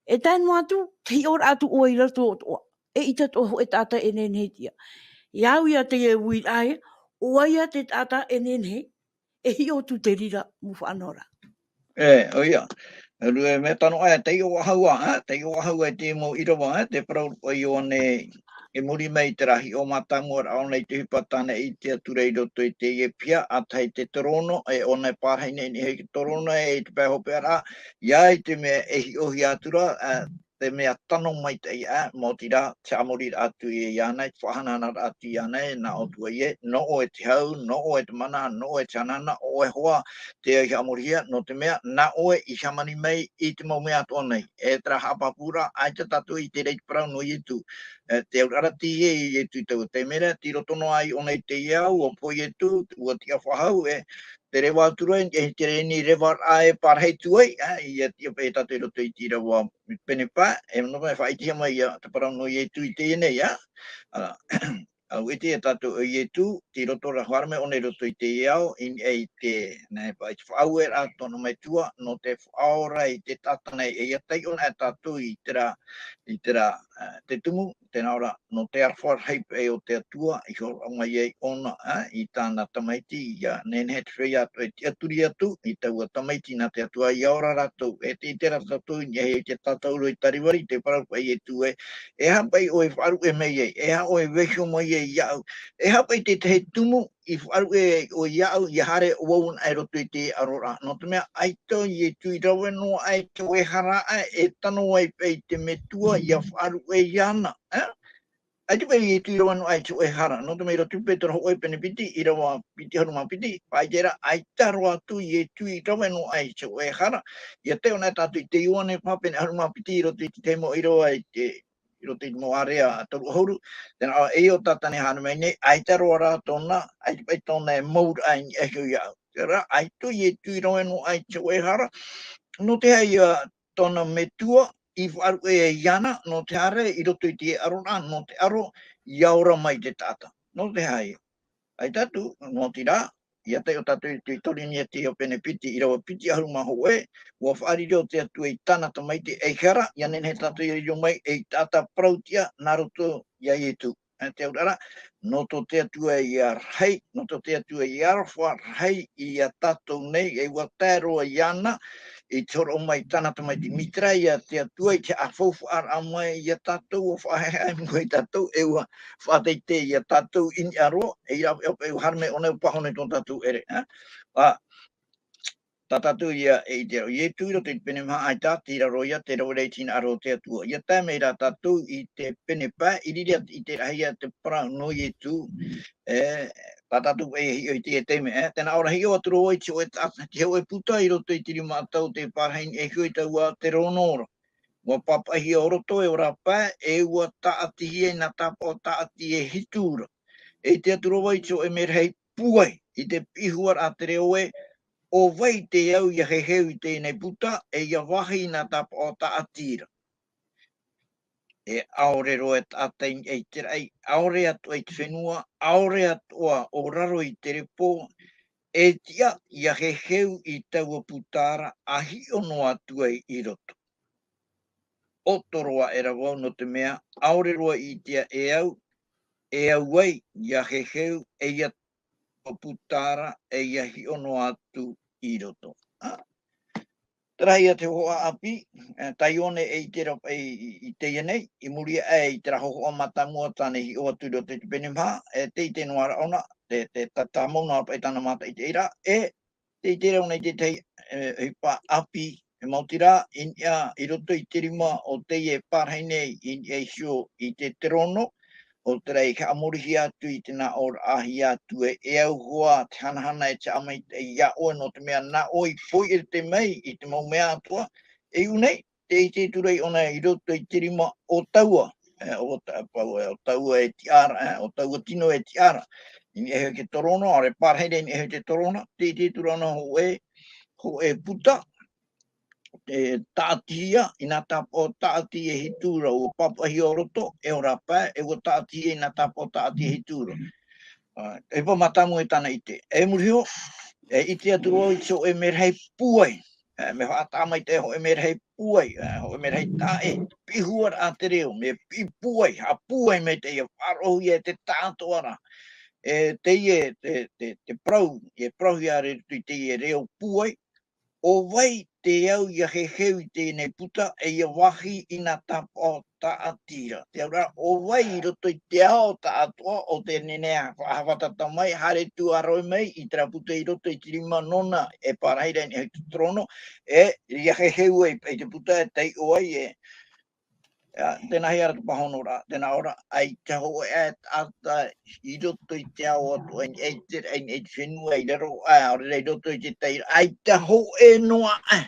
e tae noa atu, te hiʻoraʻa atu ʻoe i roto atoʻa. E ʻaita atoʻa hōʻē taʻata e nehenehe e tiʻa. ʻIa au ïa teie uiraʻa ē, ʻoia te taʻata e nehenehe, e hiʻo atu te reira mau faʻanahoraʻa. E, ʻoia. Uru e mea tano ē, tei ʻō faʻahou ā, ā, tei ʻō faʻahou ā i te mau ʻīrava, ā, te parau a Ioane i muri mai i terā hiʻo mātāmua raʻa ʻōna i te ʻohipa tāna e ʻite atu ra i roto i teie piha, ʻa tahi te terōno, e ʻōna e pārahi nei i niʻa i te terōno, e i te pae hopeʻa raʻa, ʻia, i te mea e hiʻohia atu ra, ā, te mea tano maitaʻi, ā, maoti rā, te haʻamori raʻa atu ia iāna, te faʻahanahana raʻa atu iāna, e nā ʻō atu ai ē, nō ʻoe te hau, nō ʻoe te mana, nō ʻoe te hanahana, ʻo ʻoe hoʻi tē haʻamorihia, nō te mea, nā ʻoe i hāmani mai i te mau mea atoʻa nei. E terā haʻapāpūraʻa, ʻaita tātou i ʻite ra i te parau nō Ietu. E, te auraʻa tīaʻi Ietu i taua taime ra, tei roto noa ai ʻōna i teie ao, ʻua pohe Ietu, ʻua tiʻa faʻahou, e, te reva atu ra, e, te reira nei reva raʻa e pārahi atu ai, ā, ʻia tiʻa paʻi tātou i roto i te ʻīrava pene pae, e, nō te mea faʻaʻitehia mai ïa te parau nō Ietu i teie nei, ā. Ā, ʻua ʻite ïa tātou ʻo Ietu, tei roto ra, haere mai ʻōna i roto i teie ao, i niʻa i te, nā, paʻi te faʻaueraʻa tōna metua, nō te faʻaora i te taʻata nei, e ʻia taiʻo anaʻe tātou i terā, i terā, ā, te tumu, tē nā ʻō ra, nō te aroha rahi paʻi o te Atua, i hōroʻa mai ai ʻōna, ā, i tāna tamaiti, ʻia nehenehe te feiā atoʻa e tiʻaturi atu, i taua tamaiti nā te Atua, ʻia ora rātou, e te ʻite ra tātou i niʻa i te tātauro i Kalivari, te parau paʻi Ietu ē, e aha paʻi ʻoe i faʻaruʻe mai ai, e aha ʻoe i vaiiho mai ai iāʻu, e aha paʻi te tahi tumu i faʻaruʻe ai ʻoe iāʻu, ʻia haere ʻo vau anaʻe i roto i te ʻaroraʻa. Nō te mea, ʻaita ʻo Ietu i rave noa aʻe i te hōʻē hara aʻe, e tano ai paʻi te Metua ʻia faʻaruʻe iāna, ā? ʻAita paʻi ʻo Ietu i rave noa aʻe i te hōʻē hara. Nō te mea i roto i Petero hōʻē pene piti, ʻīrava piti ʻahuru mā piti, faʻaʻite ra, ʻaita roa atu ʻo Ietu i rave noa aʻe i te hōʻē hara. ʻIa taiʻo anaʻe tātou i te Ioane paha pene ʻahuru mā piti i roto i te tahi mau ʻīrava i te, i roto i te mau ʻārea toru ʻahuru. Tē nā ʻō ra, e ʻo tātane haere mai nei, ʻaita roa rā tōna, ʻaita paʻi tōna e mau ra i niʻa iho iāʻu. Terā, ʻaita ʻo Ietu i rave noa aʻe i te hōʻē hara, nō te aha ïa tōna Metua i faʻaruʻe ai iāna, nō te haere i roto i te ʻaroraʻa, nō te ʻaro, ʻia ora mai te taʻata. Nō te aha ïa? ʻAita atu, nō te reira, ʻia taiʻo tātou i te Korinetia pene piti, ʻīrava piti ʻahuru mā hōʻē, ʻua faʻariro te Atua i tāna Tamaiti ei hara, ʻia nehenehe tātou ʻia riro mai ei taʻata parau-tiʻa nā roto ia Ietu. Ā, te auraʻa ra, nō tō te Atua ïa rahi, nō tō te Atua ïa aroha rahi ia tātou nei, e ʻua tae roa iāna, i te hōroʻa mai i tāna Tamaiti. Mai te reira ïa te Atua i te haʻafaufaʻaraʻa mai ia tātou, ʻua faʻaheaheaʻi mai tātou, e ʻua faʻateitei ia tātou i niʻa roa, e ʻīrava, e, e ʻua haere mai ʻōna ʻo pāhono i tō tātou ʻere, ā? Ā, tā tātou ïa e ʻite ra, ʻo Ietu i roto i te pene maha, ʻaita, terā roa ïa te rave rahi i te hinaʻaro o te Atua. ʻIa tae mai rā tātou i te pene pae, i reira ïa te parau nō Ietu, e, tā tātou e hiʻo i teie taime, e, tē nā ʻō ra, hiʻo atu ra vau i te hōʻē ta-, te hōʻē puta i roto i te rima ʻatau tei pārahi i niʻa iho i taua terōno ra. ʻUa pāpaʻihia ʻo roto, e ora pae, e ʻua tāʻatihia i nā tāpaʻo tāʻati e hitu ra. E ʻite atu ra vau i te hōʻē merahi pūai, i te piʻihuaraʻa a te reo ē, ʻo vai te au ʻia heheu i teie nei puta, e ʻia vāhi i nā tāpaʻo tāʻati ra. E ʻaore roa e taʻata i niʻa i te raʻi, ʻaore atoʻa i te fenua, ʻaore atoʻa ʻo raro i te repo, e tiʻa ʻia heheu i taua puta ra, ʻa hiʻo noa atu ai i roto. ʻOto roa aʻera vau, nō te mea, ʻaore roa i ʻitea e au, e au ai ʻia heheu, e ʻia taua puta ra, e ʻia hiʻo noa atu i roto. Ā, terā ïa te hōhoʻa ʻāpī, e, tā Ioane e ʻite ra paʻi i, i, i teie nei, i muri aʻe i terā hōhoʻa mātāmua tāna i hiʻo atu i roto i te pene maha, e, tē ʻite noa ra ʻōna, te, te, tā, tāmau noa paʻi tāna mātaʻitaʻiraʻa, e, tē ʻite ra ʻōna i te tahi, e, ʻohipa ʻāpī, e, maoti rā, i niʻa, i roto i te rima o teie e pārahi nei, i niʻa iho i te terōno, ʻo terā i haʻamorihia atu i te nāʻōraʻahia atu ē, e au hoʻi te hanahana e tiʻa mai ia ʻoe, nō te mea nā ʻoe i poiʻete mai i te mau mea atoʻa, e ʻū nei, tē ʻite atu ra ʻōna i roto i te rima o taua, e, o ta-, pau, e, o taua e tiʻa ra, e, o taua tino e tiʻa ra. I niʻa iho i te terōno, ʻaore pārahi ra i niʻa iho i te terōno, tē ʻite atu ra ʻōna hōʻē, hōʻē puta, e tāʻatihia i nā tāpaʻo tāʻati e hitu ra, ʻua pāpaʻihia ʻo roto, e ora pae, e ʻua tāʻatihia i nā tāpaʻo tāʻati e hitu ra. Ā, e ʻohipa mātāmua e tāna ʻite. E muri iho, e ʻite atu ra vau i te hōʻē merahi pūai. E, mea faʻataʻa maitaʻi hōʻē merahi pūai, e, hōʻē merahi taʻa ʻē, piʻihuaraʻa te reo, mea piʻi pūai, haʻapūai maitaʻi, ʻia faʻaroʻohia e te taʻatoʻaraʻa. E, teie, te, te, te parau, e parauhia ra i roto i teie reo pūai, ʻO vai te au ʻia heheu i teie nei puta, ʻe ʻia vāhi i nā tāpaʻo tāʻati ra. Te auraʻa, ʻo vai i roto i te ao tāʻatoʻa o te nehenehe haʻavātata mai, haere atu ā roa mai i terā puta i roto i te rima nōna e pārahi ra i niʻa i te torono, ʻe ʻia heheu ai paʻi te puta e taiʻo ai e, ʻia, tēnā hea rā te pāhonoraʻa, tēnā ʻō ra, ʻaita hōʻē ā e taʻata i roto i te ao atoʻa i niʻa i te, i niʻa i te fenua i raro aʻe, ʻaore rā i roto i te tai ra, ʻaita hōʻē noa aʻe.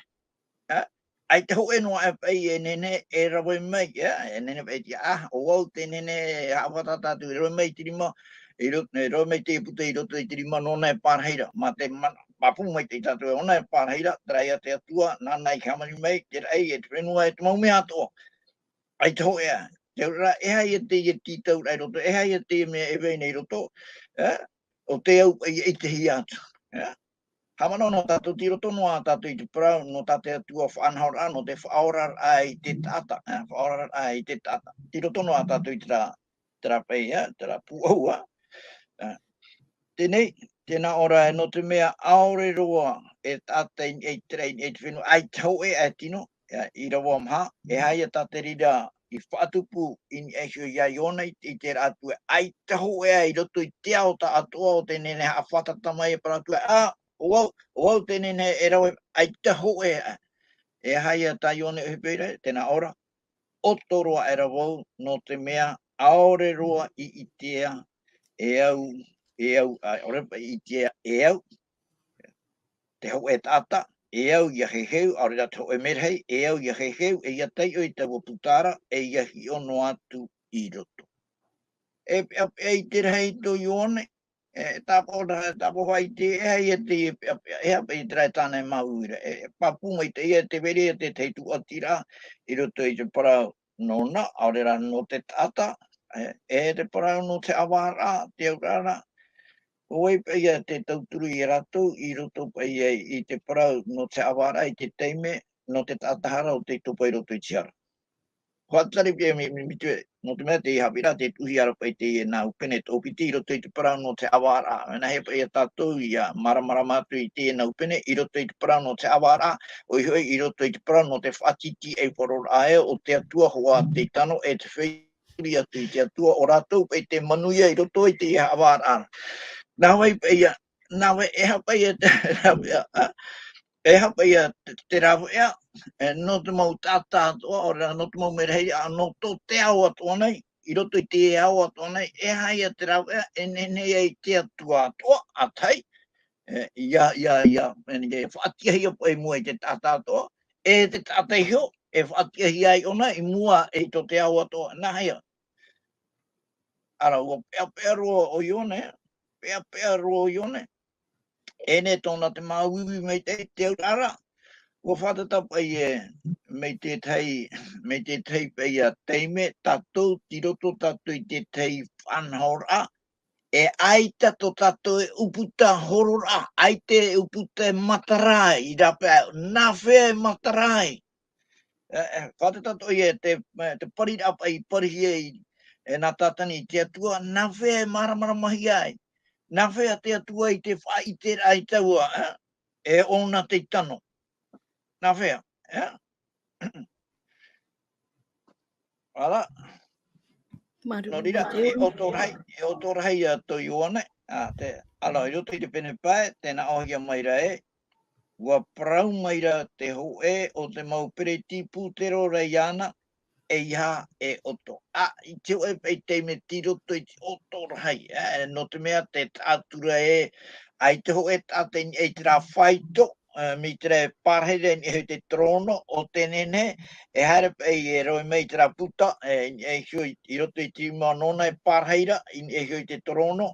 ʻIa, ʻaita hōʻē noa aʻe paʻi e nehenehe e rave mai, ʻia, e nehenehe paʻi te, ʻa, ʻo au te nehenehe e haʻavātata atu, e rave mai i te rima, i roto, e rave mai te puta i roto i te rima nōna e pārahi ra, mā te mana, pāpū maitaʻi tātou e ʻōna e pārahi ra, terā ia te Atua, nāna i hāmani mai, te raʻi, e te fenua, e te mau mea atoʻa. ʻAita hōʻē ā. Te auraʻa, e aha ia teie tītauraʻa i roto, e aha ia teie mea e vai nei i roto, ʻia, ʻo te au paʻi e ʻitehia atu, ʻia. Haʻamanaʻo noa tātou, tei roto noa tātou i te parau nō tā te Atua faʻanahoraʻa, nō te faʻaoraraʻa i te taʻata, ʻia, faʻaoraraʻa i te taʻata. Tei roto noa tātou i terā, terā paʻi, ʻia, terā pūʻohu, ʻia. ʻIa. Teie nei, tēnā ʻō ra, nō te mea ʻaore roa e taʻata i niʻa i te raʻi, i niʻa i te fenua, ʻaita hōʻē ā e tino, ʻia, ʻīrava maha, e aha ia tā te reira i faʻatupu i niʻa iho ia Iona i, i terā atu ē, ʻaita hōʻē ā i roto i te ao tāʻatoʻa o te nehenehe haʻafātata mai e parau atu ē, ʻa, ʻo au, ʻo au te nehenehe e rave, ʻaita hōʻē ā. E aha ia tā Iona i ʻohipa ra, tēnā ʻō ra, ʻoto roa aʻera vau, nō te mea ʻaore roa i ʻitea e au, e au, ʻa, ʻaore paʻi i ʻitea e au, te hōʻē taʻata, e au ʻia heheu, ʻaore rā te hōʻē merahi, e au ʻia heheu, e ʻia taiʻo i taua puta ra, e ʻia hiʻo noa atu i roto. E peʻapeʻa i te rahi tō Ioane, e tāpaʻo ra, tāpaʻo hoʻi te, e aha ia te peʻapeʻa, e aha paʻi terā e tāna e mau ra, e, e pāpū maitaʻi ia te vere ia te tahi tūʻatiraʻa, i roto i te parau nōna, ʻaore rā nō te taʻata, e, e te parau nō te ʻāvaʻaraʻa, te auraʻa, ʻo vai paʻi ia te tauturu ia rātou, i roto paʻi ia i te parau nō te ʻāvaʻaraʻa i te taime, nō te taʻata hara ʻo tei topa i roto i te hara. Hoʻi, terā paʻi ia mi, mi, mi te, nō te mea te haʻapiʻiraʻa te tuhi ara paʻi teie nā ʻupene tōpiti i roto i te parau nō te ʻāvaʻaraʻa. Mea nā hea paʻi ia tātou ʻia māramarama atu i teie nā ʻupene i roto i te parau nō te ʻāvaʻaraʻa, ʻoia hoʻi i roto i te parau nō te faʻatītīʻaifaro ra ē, ʻo te Atua hoʻi tei tano e te feiā atu i te Atua, ʻo rātou paʻi te manuia i roto i te ʻāvaʻaraʻa. Nā vai paʻi ia, nā vai, e aha paʻi ia te, e aha paʻi ia te, te rāveʻa, e, nō te mau taʻata atoʻa, ʻaore rā, nō te mau merahi, ʻa, nō tō te ao atoʻa nei, i roto i te ao atoʻa nei, e aha ia te rāveʻa, e nehenehe ai te Atua atoʻa, ʻa tahi, e, ʻia, ʻia, ʻia, e, ʻia faʻatiʻahia paʻi i mua i te taʻata atoʻa, e te taʻata iho, e faʻatiʻahia ai ʻōna i mua i tō te ao atoʻa, nā hea. Ara, ʻua peʻapeʻa roa ʻo Ioane, peʻapeʻa roa ʻo Ioane. E nehenehe tōna te māuiui maitaʻi te auraʻa ra. ʻUa fātata paʻi ē, mai te tahi, mai te tahi paʻi ia taime, tātou, tei roto tātou i te tahi faʻanahoraʻa, e ʻaita tō tātou e ʻūputa hororaʻa, ʻaita e ʻūputa e matara ai, i rāpae, nā hea e matara ai. E, e, fātata atoʻa ia te, e, te pariraʻa paʻi, parihia i, e, nā Tātani i te Atua, nā hea e māramaramahia ai. Nā hea te Atua i te faʻaʻiteraʻa i taua, e, e ʻōna tei tano. Nā hea, e? Ara. Māuruuru. Nō reira, e ʻoto rahi, e ʻoto rahi ia tō Ioane, ā, te, ara, i roto i te pene pae, tē nā ʻōhia mai ra ē, ʻua parau mai ra te hōʻē o te mau pereti pūtero ra iāna, ʻeiaha e ʻoto. Ā, i te hōʻē paʻi taime tei roto i te ʻoto rahi, ā, nō te mea te taʻatura ē, ʻaita hōʻē taʻata i niʻa i terā faito, ā, mai terā e pārahi ra i niʻa i te torono, ʻo tē nehenehe, e haere paʻi e rave mai i terā puta, e, i niʻa iho i, i roto i te rima nōna e pārahi ra, i niʻa iho i te torono,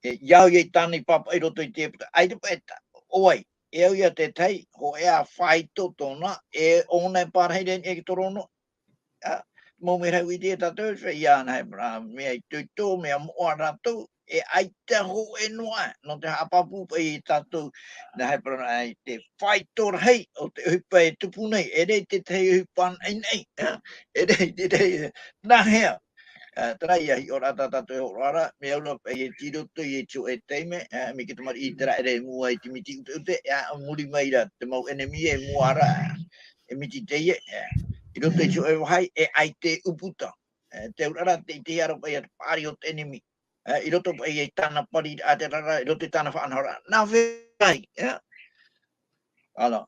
e, ʻia au ia i tāna i pāpaʻi i roto i te puta. ʻAita paʻi e ta-, ʻo vai, e au ia te tahi, hōʻē ā faito tōna, e ʻōna e pārahi ra i niʻa i te torono, ā, mau merahi ʻite ia tātou, e feiā nā hea parau, mea itoito, mea moʻa rātou, e ʻaita hōʻē noa, nō te haʻapāpū paʻi ia tātou, nā hea parau, i te faito rahi o te ʻohipa e tupu nei, e ʻere i te tahi ʻohipa naʻinaʻi, ā, e ʻere i te tahi, nā hea, Ā, terā ia hiʻoraʻa tā tātou e hōroʻa ra, mea au ra paʻi e tei roto i te hōʻē taime, ā, mai te tamariʻi i terā ʻere i mua i te miti ʻuteʻute, ā, muri mai ra te mau ʻenemi e mua ra, e miti teie, ā, i roto i te hōʻē vāhi, e ʻaita e ʻūputa. Ā, te auraʻa ra, te, te ʻite ra paʻi ia te paʻari o te ʻenemi. Ā, i roto paʻi i tāna pariraʻa te rara, i roto i tāna faʻanahoraʻa. Nā vai, ā? Ara,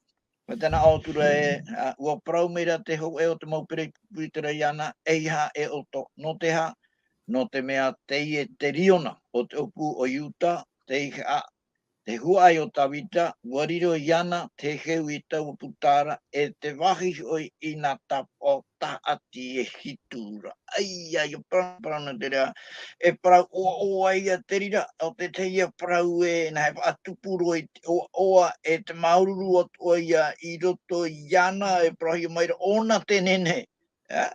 mai tēnā ʻō atu ra ē, ā, ʻua parau mai ra te hōʻē o te mau pereʻi pupu i terā iāna, ʻeiaha e ʻoto, nō te aha, nō te mea teie te riona o te ʻōpū o Iuta, te ʻeiaha, te huaʻai o Tāvita, ʻua riro iāna te heheu i taua puta ra, e te vāhi hoʻi i nā tāpaʻo tahaʻati e hitu ra. ʻAita, ʻia parau, parau nō te reira, e parau ʻoaʻoa ia te reira, ʻo te tahi ia parau e, nā hea e faʻatupu roa i te ʻoaʻoa, e te māuruuru atoʻa ia i roto iāna, e parauhia mai ra ʻōna te nehenehe. Ā,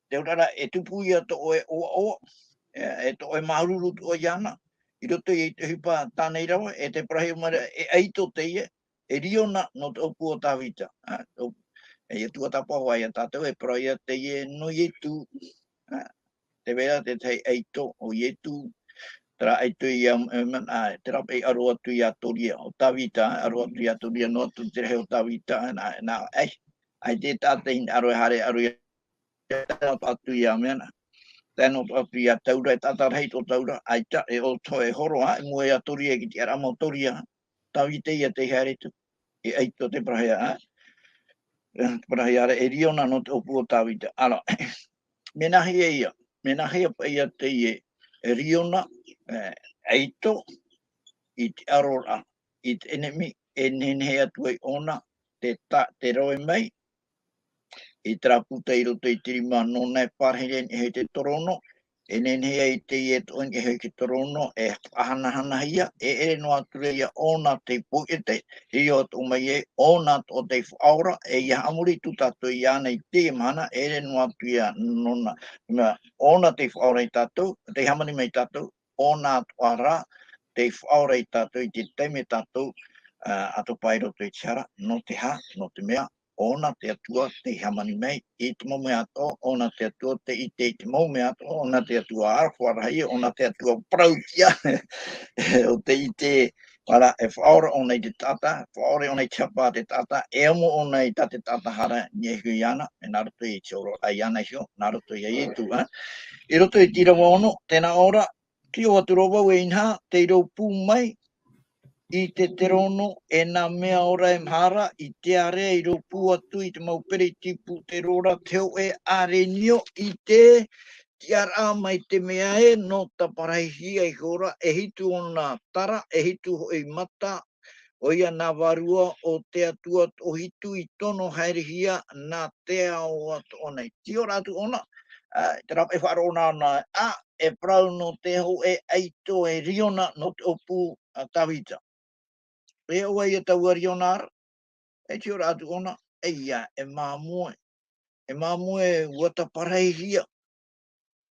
te auraʻa ra, e tupu ia tō ʻoe ʻoaʻoa, ā, e tō ʻoe māuruuru atoʻa iāna, i roto i te ʻohipa tāna i rave, e te parauhia mai ra, e ʻaito teie, e riona nō te ʻōpū o Tāvita. Ā, ʻo, e ia tuatāpapa hoʻi ia tātou, e parau ia teie nō Ietu. Ā, tē vai ra te tahi ʻaito o Ietu, terā ʻaito ia, ā, mea, ā, terā paʻi ʻaro atu ia Toria, ʻo Tāvita, ā, ʻaro atu ia Toria, noa atu te rahi o Tāvita, nā, nā, ʻaita, ʻaita e taʻata e hinaʻaro e haere, ʻaro ia, tae noa atu ia mea nā. Tae noa atu ia Taura, e taʻata rahi tō Taura, ʻaita, e ʻoto, e horo, ā, i mua ia Toria, ki te tiʻaraʻa mau Toria, Tāvita ia tei haere atu. E ʻaito te parauhia, ā. E, te parauhia ra, e riona nō te ʻōpū o Tāvita. Ara, mea nāhea ia, mea nāhea paʻi ia teie, e riona, e, ʻaito, i te ʻaroraʻa, i te ʻenemi, e nehenehe atu ai ʻōna, te ta-, te rave mai, i terā puta i roto i te rima nōna e pārahi ra i niʻa i te torono, e nehenehe ai teie e toʻo i niʻa i te torono, e faʻahanahanahia, e ʻere noa atu ra ia ʻōna tei poiete, e ʻite atoʻa mai ai, ʻōna atoʻa tei faʻaora, e ʻia haʻamori atu tātou iāna i teie mahana, e ʻere noa atu ia nōna, mea, ʻōna tei faʻaora ia tātou, tei hāmani mai ia tātou, ʻōna atoʻa rā, tei faʻaora ia tātou i te taime tātou, ā, ʻa topa i roto i te hara, nō te aha, nō te mea, ʻōna te Atua tei hāmani mai i te mau mea atoʻa, ʻōna te Atua tei ʻite i te mau mea atoʻa, ʻōna te Atua aroha rahi, ʻōna te Atua parauhia, ʻo tei ʻite, ara, e faʻaora ʻōna i te taʻata, faʻaora ʻōna i te hapa a te taʻata, e amo ʻōna i tā te taʻata hara i niʻa iho iāna, e nā roto i te hōroʻaraʻa iāna iho, nā roto ia Ietu, ā. I roto i te ʻīrava ono, tē nā ʻō ra, Tei ʻō atu ra vau e inaha, tei rōpū mai i te terono, e nā mea ora e maha ra, i te ārea i rōpū atu i te mau pereʻi pupu ra te hōʻē ʻarenio, i te tiʻaraʻa mai te mea ē, nō taparahihia ihora, e hitu ōna tara, e hitu hoʻi mata, ʻoia nā vārua o te Atua toʻohitu i tono haerehia nā te ao atoʻa nei. Tei ʻō ra atu ʻōna, ā, te rāpaʻi faʻaroʻo nāna, ā, e parau nō te hōʻē ʻaito e riona nō te ʻōpū a Tāvita. E ʻo vai ia taua riona ra, e tei ʻō ra atu ʻōna, ʻeia, e māmoe. E māmoe ʻua taparahihia.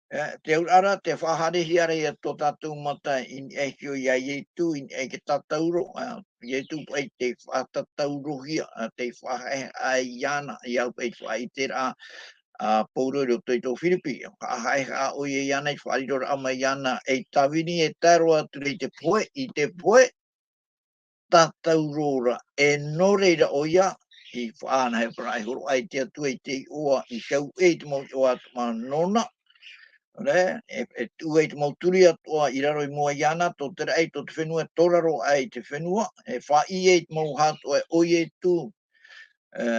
E, te auraʻa ra, te faʻahaerehia ra ia tō tātou mata i niʻa iho ia Ietu, i niʻa i te tātauro, ā, Ietu paʻi tei faʻatātaurohia, ā, tei faʻahaʻehaʻa iāna, ia au paʻi te faʻaʻiteraʻa a Pauro i roto i tō Firipi. Faʻahaʻehaʻa ʻoia iāna i te faʻariroraʻa mai iāna ei tāvini e tae roa atu ra i te pohe, i te pohe, tātauro ra, e nō reira ʻoia, i faʻanahoraʻa, i hōroʻa i te Atua i te iʻoa, i hau ʻē i te mau iʻoa atoʻa nōna. Re, e, e tuʻu ai te mau turi atoʻa i raro i mua iāna, tō te raʻi, tō te fenua, e tō raro aʻe i te fenua, e faʻaʻī ai te mau hā atoʻa, e ʻo Ietu, e,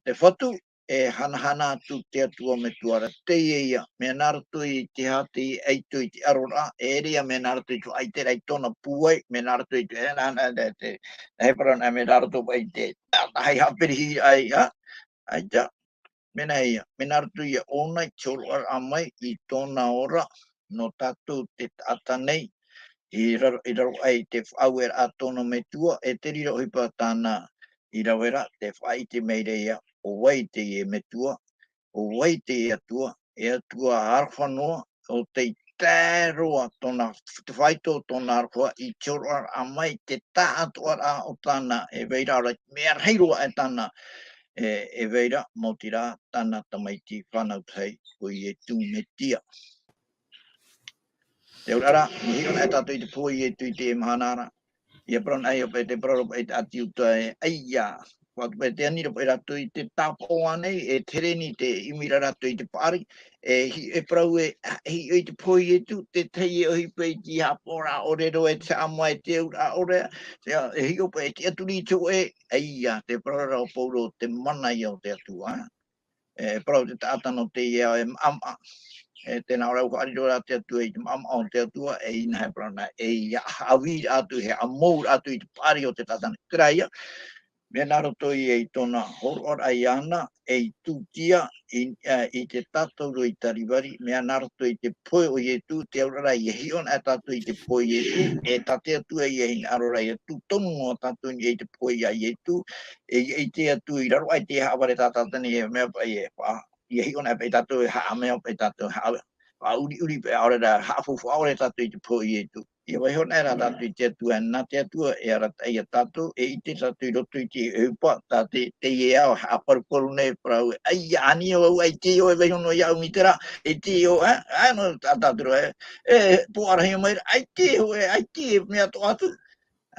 te Fatu, e hanahana atu te Atua Metua ra, teie ia, mea nā roto i te aha, te ʻaito i te ʻaroraʻa, e ʻere ia mea nā roto i te faʻaʻiteraʻa i tōna pūai, mea nā roto i te, e, nā, nā, nā, te, nā he parau nā, mea nā roto i te, nā, nā hei haʻaperehiraʻa ai, ha? ʻAita, mea nā ia, mea nā roto ia ʻōna i te hōroʻaraʻa mai i tōna ora, nō tātou te taʻata nei, i raro, i raro aʻe i te faʻaueraʻa a tōna Metua, e te reira ʻohipa tāna i rave ra, te faʻaʻite mai ra ia, ʻo vai teie Metua, ʻo vai teie Atua, e Atua aroha noa, ʻo tei tae roa tōna, te faito o tōna aroha i te hōroʻaraʻa mai, te taʻatoʻaraʻa o tāna e vai ra, ʻaore, mea rahi roa aʻe tāna e, e vai ra, maoti rā, tāna tamaiti fānau tahi, ʻo Ietu Metia. Te auraʻa ra, e hiʻo ana tātou i te pohe o Ietu i teie mahana ra. ʻIa parau ana ʻoia paʻi te parau ra paʻi te ʻĀti Iuta ē, ʻaita. Faʻatupu paʻi te ani ra paʻi rātou i te tāpaʻo ānei, e te here nei te ʻimi ra rātou i te paʻari, e hi-, e parau ē, e hiʻo i te pohe o Ietu, te tahi e ʻohipa i te haʻapaʻoraʻa ʻore roa, e te haʻamā, e te auraʻa ʻore, e, e hiʻo paʻi, e tiʻaturi i te hōʻē, ʻaita, te parau ra o Pauro, te mana ïa o te Atua. E parau te taʻata nō teie ao e maʻamaʻa. E tē nā ʻō ra, ʻua haʻari roa rā te Atua i te maʻamaʻa o te Atua, e inaha e parau na, e ʻia haʻavī atu, e haʻamou atu i te paʻari o te taʻata nei. Terā ïa, mea nā roto ïa i tōna hōroʻaraʻa iāna, ei tūtia, i, e, i te tātauro i Kalivari, mea nā roto i te pohe o Ietu, te auraʻa ra, ʻia hiʻo ana tātou i te pohe o Ietu, e tā te Atua ïa e hinaʻaro ra ʻia tuʻu tonu noa tātou i te pohe ia Ietu, e, e ʻite atu i raro aʻe i te haʻavare tā Tātani, e mea paʻi e, paʻi, ʻia hiʻo ana paʻi tātou e haʻamea paʻi tātou, haʻa-, haʻaʻuriʻuri paʻi, ʻaore rā, haʻafaufaʻa ʻore tātou i te pohe o Ietu. ʻIa vaiiho ana rā tātou i te Atua, nā te Atua e arataʻi ia tātou, e ʻite tātou i roto i te ʻohipa, tā te, teie ao haʻaparuparu nei, parau ē, ʻaita, ani au, ʻaita e vaiiho noa iāʻu mai terā, ʻaita e, ā, ā, nō tā tātou ra, e, e, pōʻarahi mai ra, ʻaita e, e, ʻaita e, mea atoʻa atu.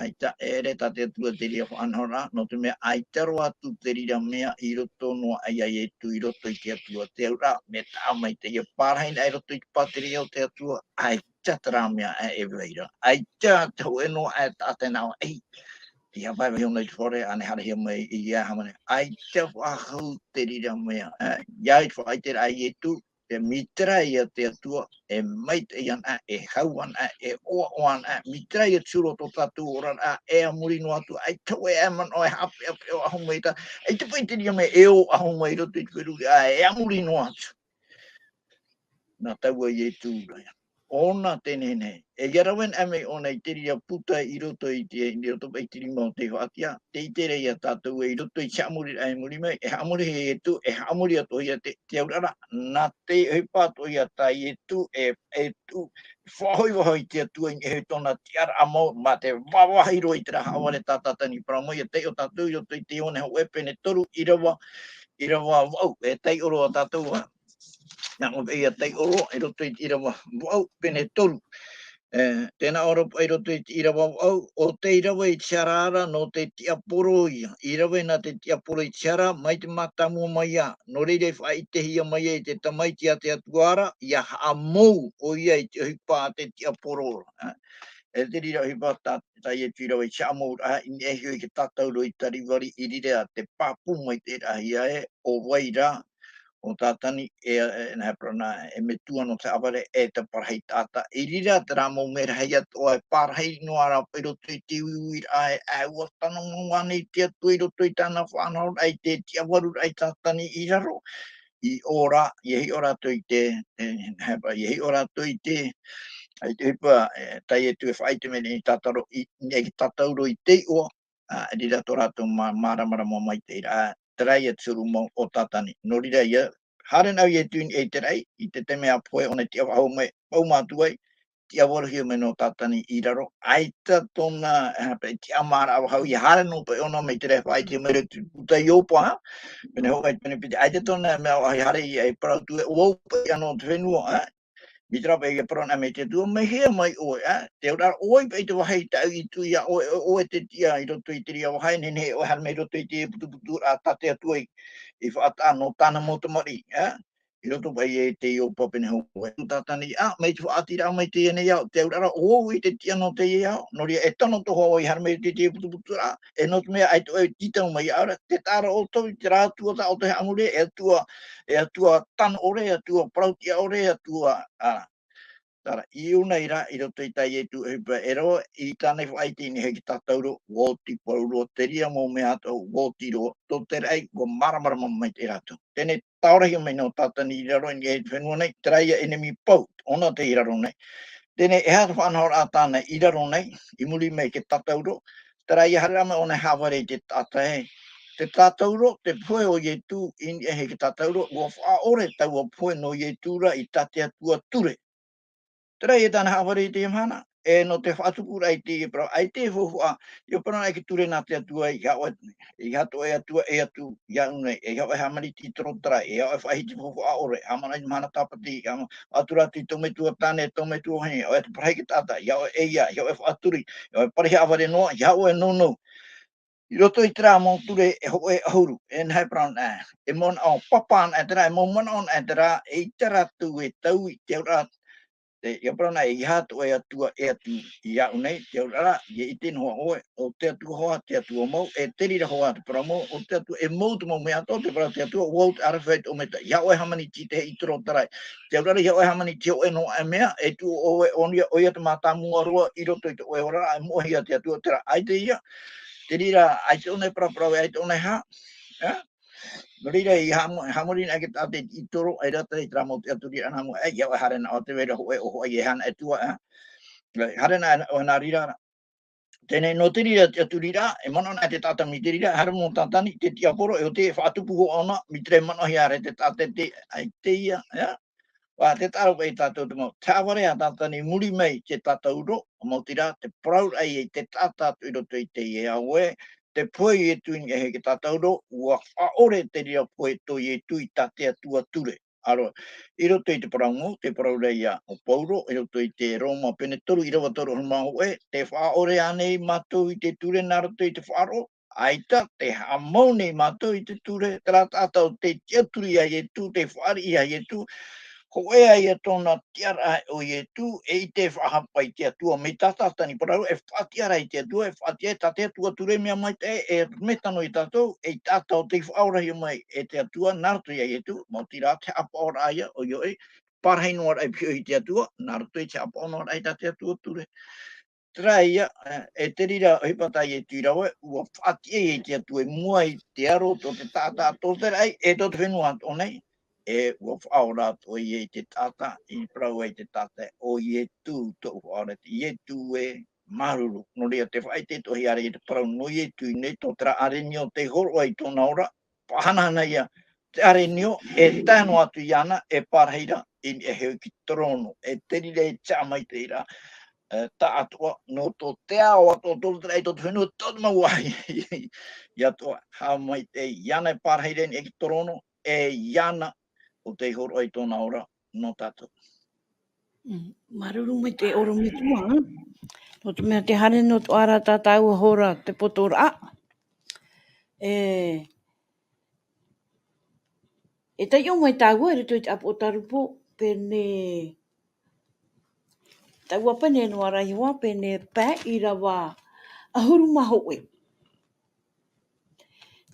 ʻAita, e ʻere tā te Atua te reira faʻanahoraʻa, nō te mea ʻaita roa atu te reira mea i roto noa aʻe ia Ietu i roto i te Atua. Te auraʻa, mea taʻa maitaʻi, ʻia pārahi na i roto i te pātireia o te Atua, ʻaita terā mea ē e vai ra. ʻAita te hōʻē noa aʻe taʻata e nā ʻō, ei, ʻia vai vaiiho noa i te fare, ānei haerehia mai i ʻō hāmani. ʻAita faʻahou te reira mea, e, ʻia faʻaʻiteraʻa Ietu, e, mai terā ïa te Atua, e maitaʻi ana, e hau ana, e ʻoaʻoa ana, mai terā ïa te huru o tō tātou oraraʻa, e a muri noa atu, ʻaita hōʻē manaʻo e haʻapeʻapeʻa ʻahu mai ra, ʻaita paʻi te reira mea e ō ʻahu mai i roto i te feruriraʻa, e a muri noa atu. Nā taua Ietu ra ïa. ʻŌna te nehenehe. E ʻia rave ana mai ʻōna i te reira puta i roto i te, i roto paʻi i te rima o te faʻatiʻa, tē ʻite ra ïa tātou ē i roto i te haʻamoriraʻa i muri mai, e haʻamori ia Ietu, e haʻamori atoʻa ia te, te auraʻa ra, nā te ʻohipa atoʻa ia tā Ietu, e, e tuʻu, faʻahoʻi vau i te Atua i niʻa i tōna tiʻaraʻa mau, mā te vāvāhi roa i terā haʻavare tā Tātani parau mai, ʻia taiʻo tātou i roto i te Ioane hōʻē pene toru, ʻīrava, ʻīrava vaʻu, e taiʻo roa tātou, ā. Nā ʻō paʻi ʻia taiʻo roa, i roto i te ʻīrava vaʻu, pene toru. E, tē nā ʻō ra paʻi i roto i te ʻīrava vaʻu, ʻo tei rave i te hara ra nō te tiaporo ïa. I rave na te tiaporo i te hara, mai te mātāmua mai ā. Nō reira i faʻaʻitehia mai ai te Tamaiti a te Atua ra, ʻia haʻamou ʻoia i te ʻohipa a te tiaporo ra. E, e te reira ʻohipa tā, tā Ietu i rave i te haʻamouraʻa, i niʻa iho i te tātauro i Kalivari, i reira te pāpū maitaʻiraʻahia ē, ʻo vai rā, ʻo Tātani, e, e, nā, e parau na, e metua nō te haʻavare, e te parahi taʻata. I reira terā mau merahi atoʻa e parahi noa ra paʻi i roto i te uiuiraʻa, e, e ʻua tano mau ānei te Atua i roto i tāna faʻanahoraʻa i te tiʻavaruraʻa i Tātani i raro, i ʻō ra, ʻia hiʻo rātou i te, e, nā, e parau, ʻia hiʻo rātou i te, i te ʻohipa, e, tā Ietu e faʻaʻite mai nei i tātauro, i, i te tātauro i te iʻoa, ā, i reira tō rātou mā-, māramarama maitaʻiraʻa, terā ïa te huru mau o Tātani. Nō reira ïa, haere na Ietu i niʻa i te raʻi, i te taime a pohe ʻōna i tiʻa faʻahou mai, pau mātou ai, tiʻavaruhia mai nō Tātani i raro, ʻaita tōna, e, paʻi tiʻamāraʻa faʻahou, ʻia haere noa paʻi ʻōna mai te raʻi faʻaʻite mai roto i te puta Iopa, pene hōʻē, pene piti, ʻaita tōna mea faʻahou, haere ïa e parau atu ē, ʻo vau paʻi ïa nō te fenua, ā, Mai terā paʻi e parau na mai te Atua, mai hea mai ʻoe, ā? Te auraʻa, ʻo vai paʻi te vāhi tāʻu i tuʻu ia ʻoe, ʻo, ʻoe te tiʻa i roto i te reira vāhi, nehenehe ʻoe haere mai i roto i te putuputuraʻa tā te Atua i, i faʻataʻa nō tāna mau tamariʻi, ā? I roto paʻi i te Iopa pene hōʻē. Tātani, ā, mai te faʻaʻiteraʻa mai teie nei ao, te auraʻa, ʻo vau i te tiʻa nō teie ao, nō reira e tano tō hoa vau i haere mai i te, te putuputuraʻa, e nō te mea ʻaita ʻoe e tītau mai iāʻu ra, tē taʻa ra ʻoutou i terā Atua tā ʻoutou e haʻamori, e Atua, e Atua tano ʻore, e Atua parau tiʻa ʻore, e Atua, ā, Terā, i ʻō nei rā, i roto i tā Ietu ʻohipa e rave, i tāna i faʻaʻite i niʻa i te tātauro, ʻua oti parau roa, te reira mau mea atoʻa, ʻua oti roa, tō te raʻi, ʻua māramarama maitaʻi rātou. Teie nei, tāorahia mai nō Tātani i raro i niʻa i te fenua nei, terā ïa ʻenemi pau, ʻōna tei raro nei. Teie nei, e aha te faʻanahoraʻa tāna i raro nei, i muri mai i te tātauro, terā ïa haere mai ʻōna e haʻavare i te taʻata ē. Te tātauro, te pohe o Ietu i niʻa i te tātauro, ʻua faʻaʻore taua pohe nō Ietu ra i tā te Atua ture. Terā ïa tāna haʻavare i teie mahana, e nō te faʻatupuraʻa i teie parau, ʻaita e faufaʻa, ʻia parau anaʻe te ture nā te Atua, ʻeiaha ʻoe, ʻeiaha tō ʻoe Atua ʻē atu iāʻu nei, ʻeiaha ʻoe e hāmani i te toro tarai, ʻeiaha ʻoe e faʻahiti i te faufaʻa ʻore, haʻamanaʻo i te mahana tāpati, haʻamanaʻo atu rā atu i tō metua tāne, tō metua vahine, ʻoe te parau i te taʻata, ʻeiaha ʻoe e ʻeiā, ʻeiaha ʻoe e faʻaturi, ʻeiaha ʻoe e parau i te haʻavare noa, ʻeiaha ʻoe e nounou. I roto i terā mau ture e hōʻē ʻahuru, e nehenehe e parau anaʻe, e manaʻo papa anaʻe terā, e mau manaʻo anaʻe terā, eʻita rātou e taui i te auraʻa, te, ʻia parau anaʻe, ʻeiaha tō ʻoe Atua ʻē atu iāʻu nei, te auraʻa, ʻia ʻite noa ʻoe, ʻo te Atua hoʻi te Atua mau, e te reira hoʻi te parau mau, ʻo te Atua, e mau te mau mea atoʻa, te parau a te Atua, ʻo vau te ʻArafa e te ʻOmeta, ʻeiaha ʻoe e hāmani i te hōʻē toro tarai, te auraʻa, ʻeiaha ʻoe e hāmani i te hōʻē noa mea, e tuʻu ʻoe, ʻo ia, ʻo ia te mātāmua roa, i roto i tō ʻoe ora, e moʻehia te Atua, terā, ʻaita ia, te reira, ʻaita ʻōna e paraparau, ʻaita ʻōna e hā, ā? Nō reira, ʻia haʻamo-, haʻamori anaʻe te taʻata i toro, ʻaita rā terā mau tiʻaturiraʻa nā mua, ʻeiaha ʻoe e haere noa atu, e rā hōʻē, ʻo hōʻē e hana e tua, ā? Haere noa ʻoe nā reira, teie nei, nō te reira tiʻaturiraʻa, e manaʻo anaʻe te taʻata mai te reira, haere mau Tātani, te tiaporo, e ʻo te faʻatupu hoʻi ʻōna, mai te reira manaʻohia ra te taʻata te, ʻaita ia, ā? ʻUa, te taʻaro paʻi tātou te mau. Te haʻavare a Tātani i muri mai i te tātauro, ʻo mau terā, te parauraʻa i te taʻata atoʻa i roto i teie auē, te pohe Ietu i niʻa iho i te tātauro, ʻua faʻaʻore te reira pohe tō Ietu i tā te Atua ture. ʻĀreʻa, i roto i te parau mau, te parau ra ia ʻo Pauro, i roto i te Roma pene toru ʻīrava toru ʻahuru mā hōʻē, tē faʻaʻore ānei mātou i te ture nā roto i te faʻaroʻo, ʻaita, tē haʻamau nei mātou i te ture, terā taʻata ʻo tē tiʻaturi iā Ietu, tē fāriʻi iā Ietu, hōʻē ā ia tōna tiʻaraʻa ʻo Ietu, e ʻite e faʻahapa i te Atua, mai tā Tātani parau, e faʻatiʻa ra i te Atua, e faʻatiʻa i tā te Atua ture mea maitaʻi, e metano ia tātou, e taʻata ʻo tei faʻaorahia mai e te Atua, nā roto iā Ietu, maoti rā te haʻapaʻoraʻa ia, ʻoia hoʻi, parahi noa ra i pihaʻi i te Atua, nā roto i te haʻapaʻo noa ra i tā te Atua ture. Terā ia, e, e te reira, ʻohipa tā Ietu i rave, ʻua faʻatiʻa ia i te Atua i mua i te aro tō te taʻata, tō te raʻi, e tō te fenua atoʻa nei, e ʻua faʻaora atoʻa ia i te taʻata, i parau ai te taʻata, ʻo Ietu tōʻu faʻaora, te Ietu e māuruuru. Nō reira, tē faʻaʻite atoʻa hia ra ia te parau nō Ietu i ʻō nei, tō terā ʻārenio tei hōroʻa i tōna ora, faʻahanahana ia te ʻārenio, e tae noa atu iāna, e pārahi ra i niʻa iho i te torono, e te reira e tiʻa maitaʻi ra, e, taʻatoʻa, nō tō te ao atoʻa, tō te raʻi, tō te fenua, tō te mau vāhi atoʻa, haʻamaitaʻi iāna e pārahi ra i niʻa i te torono, e iāna ʻo tei hōroʻa i tōna ora nō tātou. Mm, māuruuru maitaʻi ʻorometua, ā? Nō te mea tē haere noa atoʻa ra tā tāua hora te poto ra. E, e taiʻo mai tāua i roto i te ʻĀpotarupo, pene, taua pene noa ra iho ā, pene pae ʻīrava ʻahuru mā hōʻē.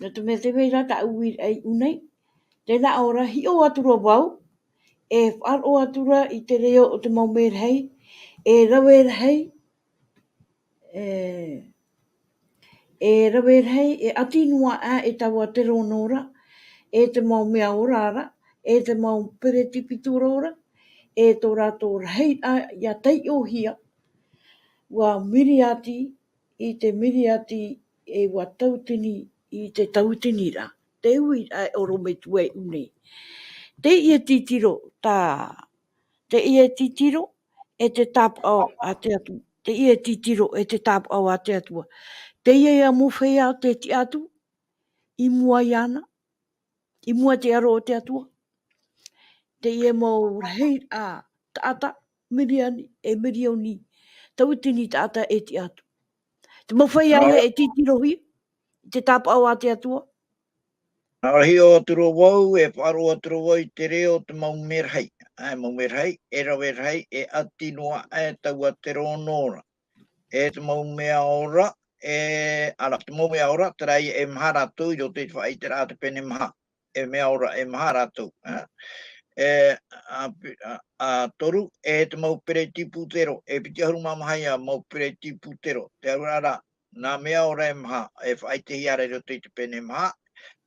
Nō te mea tē vai ra tāʻu uiraʻa i ʻō nei, tē nā ʻō ra, hiʻo atu ra vau, e faʻaroʻo atu ra i te reo o te mau merahi, e rave rahi, e, e rave rahi, e ʻati noa aʻe e taua torono ra, e te mau mea ora ra, e te mau peretipitero ra, e tō rātou rahiraʻa ʻia taiʻohia, ʻua miriati i te miriati, e ʻua tautini i te tautiniraʻa. Te uiraʻa e ʻorometua i ʻō nei. Teie titiro tā, teie titiro e te tāpaʻo a te Atua. Teie titiro e te tāpaʻo a te Atua. Teie ia mau feiā tē tiʻa atu i mua iāna, i mua i te aro o te Atua. Teie mau rahiraʻa taʻata, mirioni, e mirioni, tautini taʻata e tiʻa atu. Te mau feiā ia e titirohia i te tāpaʻo a te Atua. Nā ʻō ra, hiʻo atu ra vau, e faʻaroʻo atu ra vau i te reo o te mau merahi. ʻĀ, mau merahi, e rave rahi, e ʻati noa aʻe taua torono ra. E te mau mea ora, e, ʻāreʻa, te mau mea ora, terā ia e maha rātou i roto i te faʻaʻiteraʻa te pene maha. E mea ora, e maha rātou, ā. E, ā, pi-, ā, ā, toru, e te mau peretipitero, e piti ʻahuru mā maha ia mau peretipitero, te auraʻa ra, nā mea ora e maha, e faʻaʻitehia ra i roto i te pene maha,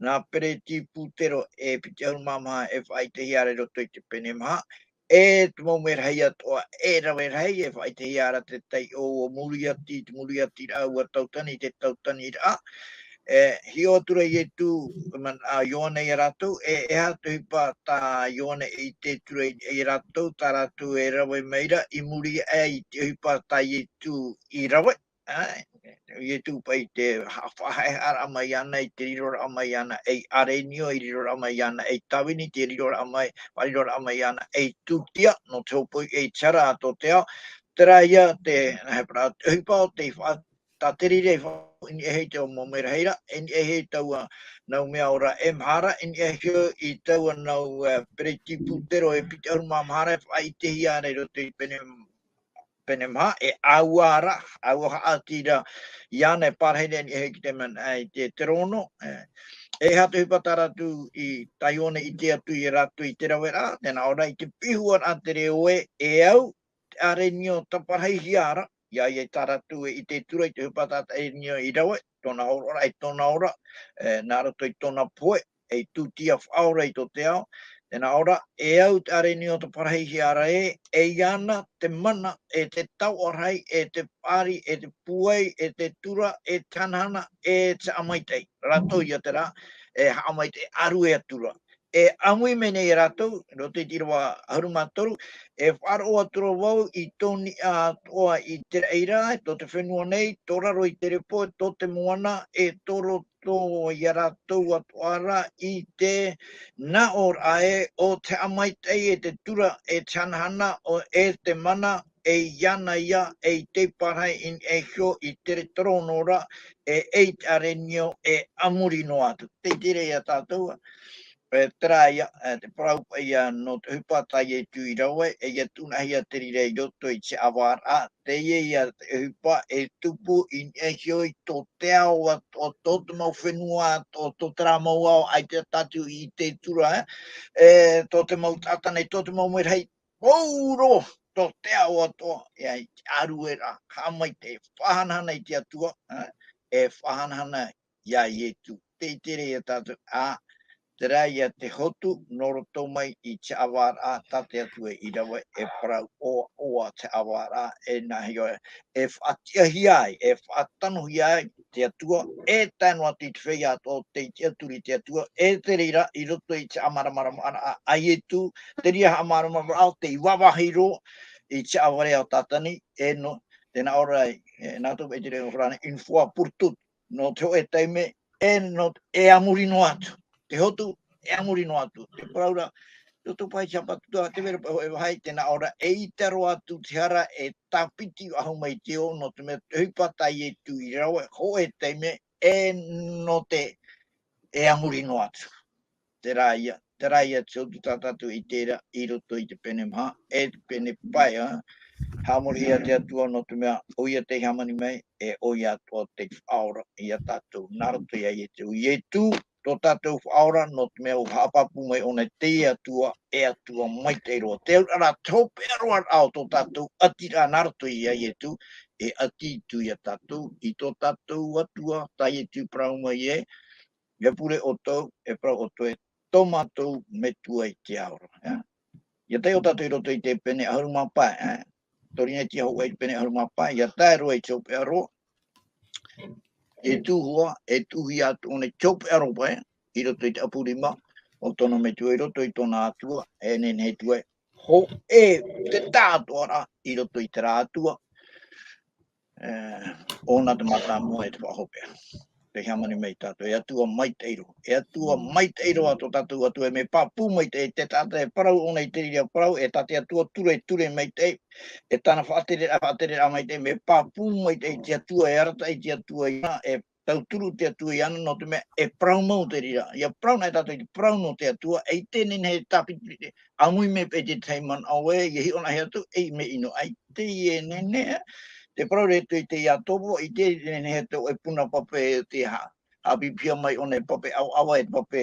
nā peretipitero, e piti ʻahuru mā maha, e faʻaʻitehia ra i roto i te pene maha, e te mau merahi atoʻa, e rave rahi, e faʻaʻitehia ra te taiʻo ʻua muriati, te muriatiraʻa ʻua tautani, te tautaniraʻa, E hiʻo atu ra Ietu, man-, a, Ioane ia rātou, e, e aha te ʻohipa tā Ioane e ʻite atu ra ia rātou, tā rātou e rave mai ra, i muri aʻe i te ʻohipa tā Ietu i rave, ā, Ietu paʻi te ha-, faʻahaʻehaʻaraʻa mai iāna, i te riroraʻa mai iāna ei ʻarenio, i riroraʻa mai iāna ei tāvini, te riroraʻa mai, faʻariroraʻa mai iāna ei tūtia, nō te hōpoi ei te hara a tō te ao, terā ia te, nā he parau, te ʻohipa o te faʻa-, tā te reira i faʻa-, i niʻa iho i te mau merahi ra, i niʻa iho i taua nau mea ora e maha ra, i niʻa iho i taua nau, e, peretiputero e piti ʻahuru mā maha ra, e faʻaʻitehia ra i roto i pene, pene maha, e ʻāua ra, ʻāua haʻati ra iāna e pārahi ra i niʻa iho i te manaʻo, i te, te terōno, e, e aha te ʻohipa tā rātou i, tā Ioane i ʻite atu ia rātou i te rave ra, tē nā ʻō ra i te pihaʻi ra te reo ē, e au, te ʻarenio taparahi ra, ia, ia tā rātou e ʻite atu ra i te ʻohipa tā te ʻarenio i rave, tōna hōroʻaraʻa i tōna ora, e, nā roto i tōna pohe, ei tūtia faʻaora i tō te ao, tē nā ʻō ra, e au te ʻarenio taparahi ra ē, e iāna te mana, e te taoʻa rahi, e te paʻari, e te pūai, e te tura, e te hanahana, e te haʻamaitaʻi. Rātou ia terā, e haʻamaitaʻi, ʻārue atu ra. E ʻāmui mai nei ia rātou, i roto i te ʻīrava ʻahuru mā toru, e faʻaroʻo atu ra vau i tō niʻa atoʻa i te raʻi ra, tō te fenua nei, tō raro i te repo, tō te moana, e tō roto ia rātou atoʻa ra i te naʻo ra ē, ʻo te haʻamaitaʻi, e te tura, e te hanahana, ʻo, e te mana, e iāna ia, ei teipa rahi i niʻa iho i te terōno ra, e, ei te ʻarenio, e a muri noa atu. Tē ʻite ra ia tātou, e, terā ia, e, te parau paʻi ia nō te ʻohipa tā Ietu i rave, e ia tuʻunahia te reira i roto i te ʻāvaʻe ra, teie ia te ʻohipa e tupu i niʻa iho i tō te ao atoʻa, tō te mau fenua atoʻa, tō terā mau ao, ʻaita tātou i ʻite atu ra, e, tō te mau taʻata nei, tō te mau merahi, pauroa, tō te ao atoʻa, ia i te ʻārueraʻa, haʻamaitaʻi, faʻahanahana i te Atua, e, e faʻahanahana ia Ietu. Tē ʻite ra ia tātou, ā, terā ia te hotu, nō roto mai i te ʻāvaʻe ra, tā te Atua i rave, e parau ʻoaʻoa te ʻāvaʻe ra, e nā hea, e faʻatiʻahia ai, e faʻatanohia ai te Atua, e tae noa atu i te feiā atoʻa, tei tiʻaturi te Atua, e te reira, i roto i te haʻamāramaramaraʻa a Ietu, te reira haʻamāramaramaraʻa o tei vāvāhi roa i te ʻāvaʻe o Tātani, e nō, tē nā ʻō ra, e, nā tō paʻi te reo farāni, une fois pour toutes, nō te hōʻē taime, e nō, e a muri noa atu. Te hotu, e a muri noa atu. Te parau ra, tō tō paʻi te hapatutua, te vera paʻi hōʻē vāhi, tē nā ʻō ra, e ʻita roa atu te hara, e tāpiti faʻahou mai te ʻō, nō te mea te ʻohipa tā Ietu i rave, hōʻē taime, e nō te, e a muri noa atu. Terā ia, terā ia te hotu tā tātou i ʻite ra i roto i te pene maha, e te pene pae, ā. Haʻamorihia te Atua nō te mea, ʻoia tei hāmani mai, e ʻoia atoʻa tei faʻaora ia tātou. Nā roto ia Ietu, Ietu, tō tātou faʻaora, nō te mea ʻua haʻapāpū mai ʻōna te Atua, e Atua maitaʻi roa. Te auraʻa ra, te hopeʻa roa ra o tō tātou ʻati ra nā roto ia Ietu, e ʻati atu ia tātou, i tō tātou Atua, tā Ietu i parau mai ē, ʻia pure ʻoutou, e parau ʻoutou ē, tō mātou Metua i te ao ra, ā. ʻIa tae ʻo tātou i roto i te pene ʻahuru mā pae, ā. Tō Rina i te hōʻē i te pene ʻahuru mā pae, ʻia tae roa i te hopeʻa roa. E tuʻu, e tuʻuhia atu ʻōna i te hopeʻa roa paʻi, i roto i te ʻapu rima, ʻo tōna Metua i roto i tōna Atua, e nehenehe atu ai, hōʻē, te tāʻatoʻaraʻa, i roto i terā Atua. E, ʻōna te mātāmua e te faʻahopeʻa. Tei hāmani mai tātou, e Atua maitaʻi roa. E Atua maitaʻi roa tō tātou Atua, e mea pāpū maitaʻi, te taʻata e parau ʻōna i te reira parau, e tā te Atua ture, ture maitaʻi, e tāna faʻatereraʻa, faʻatereraʻa maitaʻi, mea pāpū maitaʻi te Atua, e arataʻi te Atua iāna, e tauturu te Atua iāna, nō te mea e parau mau te reira. ʻIa parau na e tātou i te parau nō te Atua, ʻeita e nehenehe e tāpiti, ʻāmui mai paʻi te tahi manaʻo ē, ʻia hiʻo na hea atu, ei mea ʻino, ʻeita e nehenehe, te parau ra atu i te Iakobo, ʻeita e nehenehe tō ʻoe puna pape te ha-, haʻapiʻihia mai ʻōna e pape ʻavaʻava, e pape,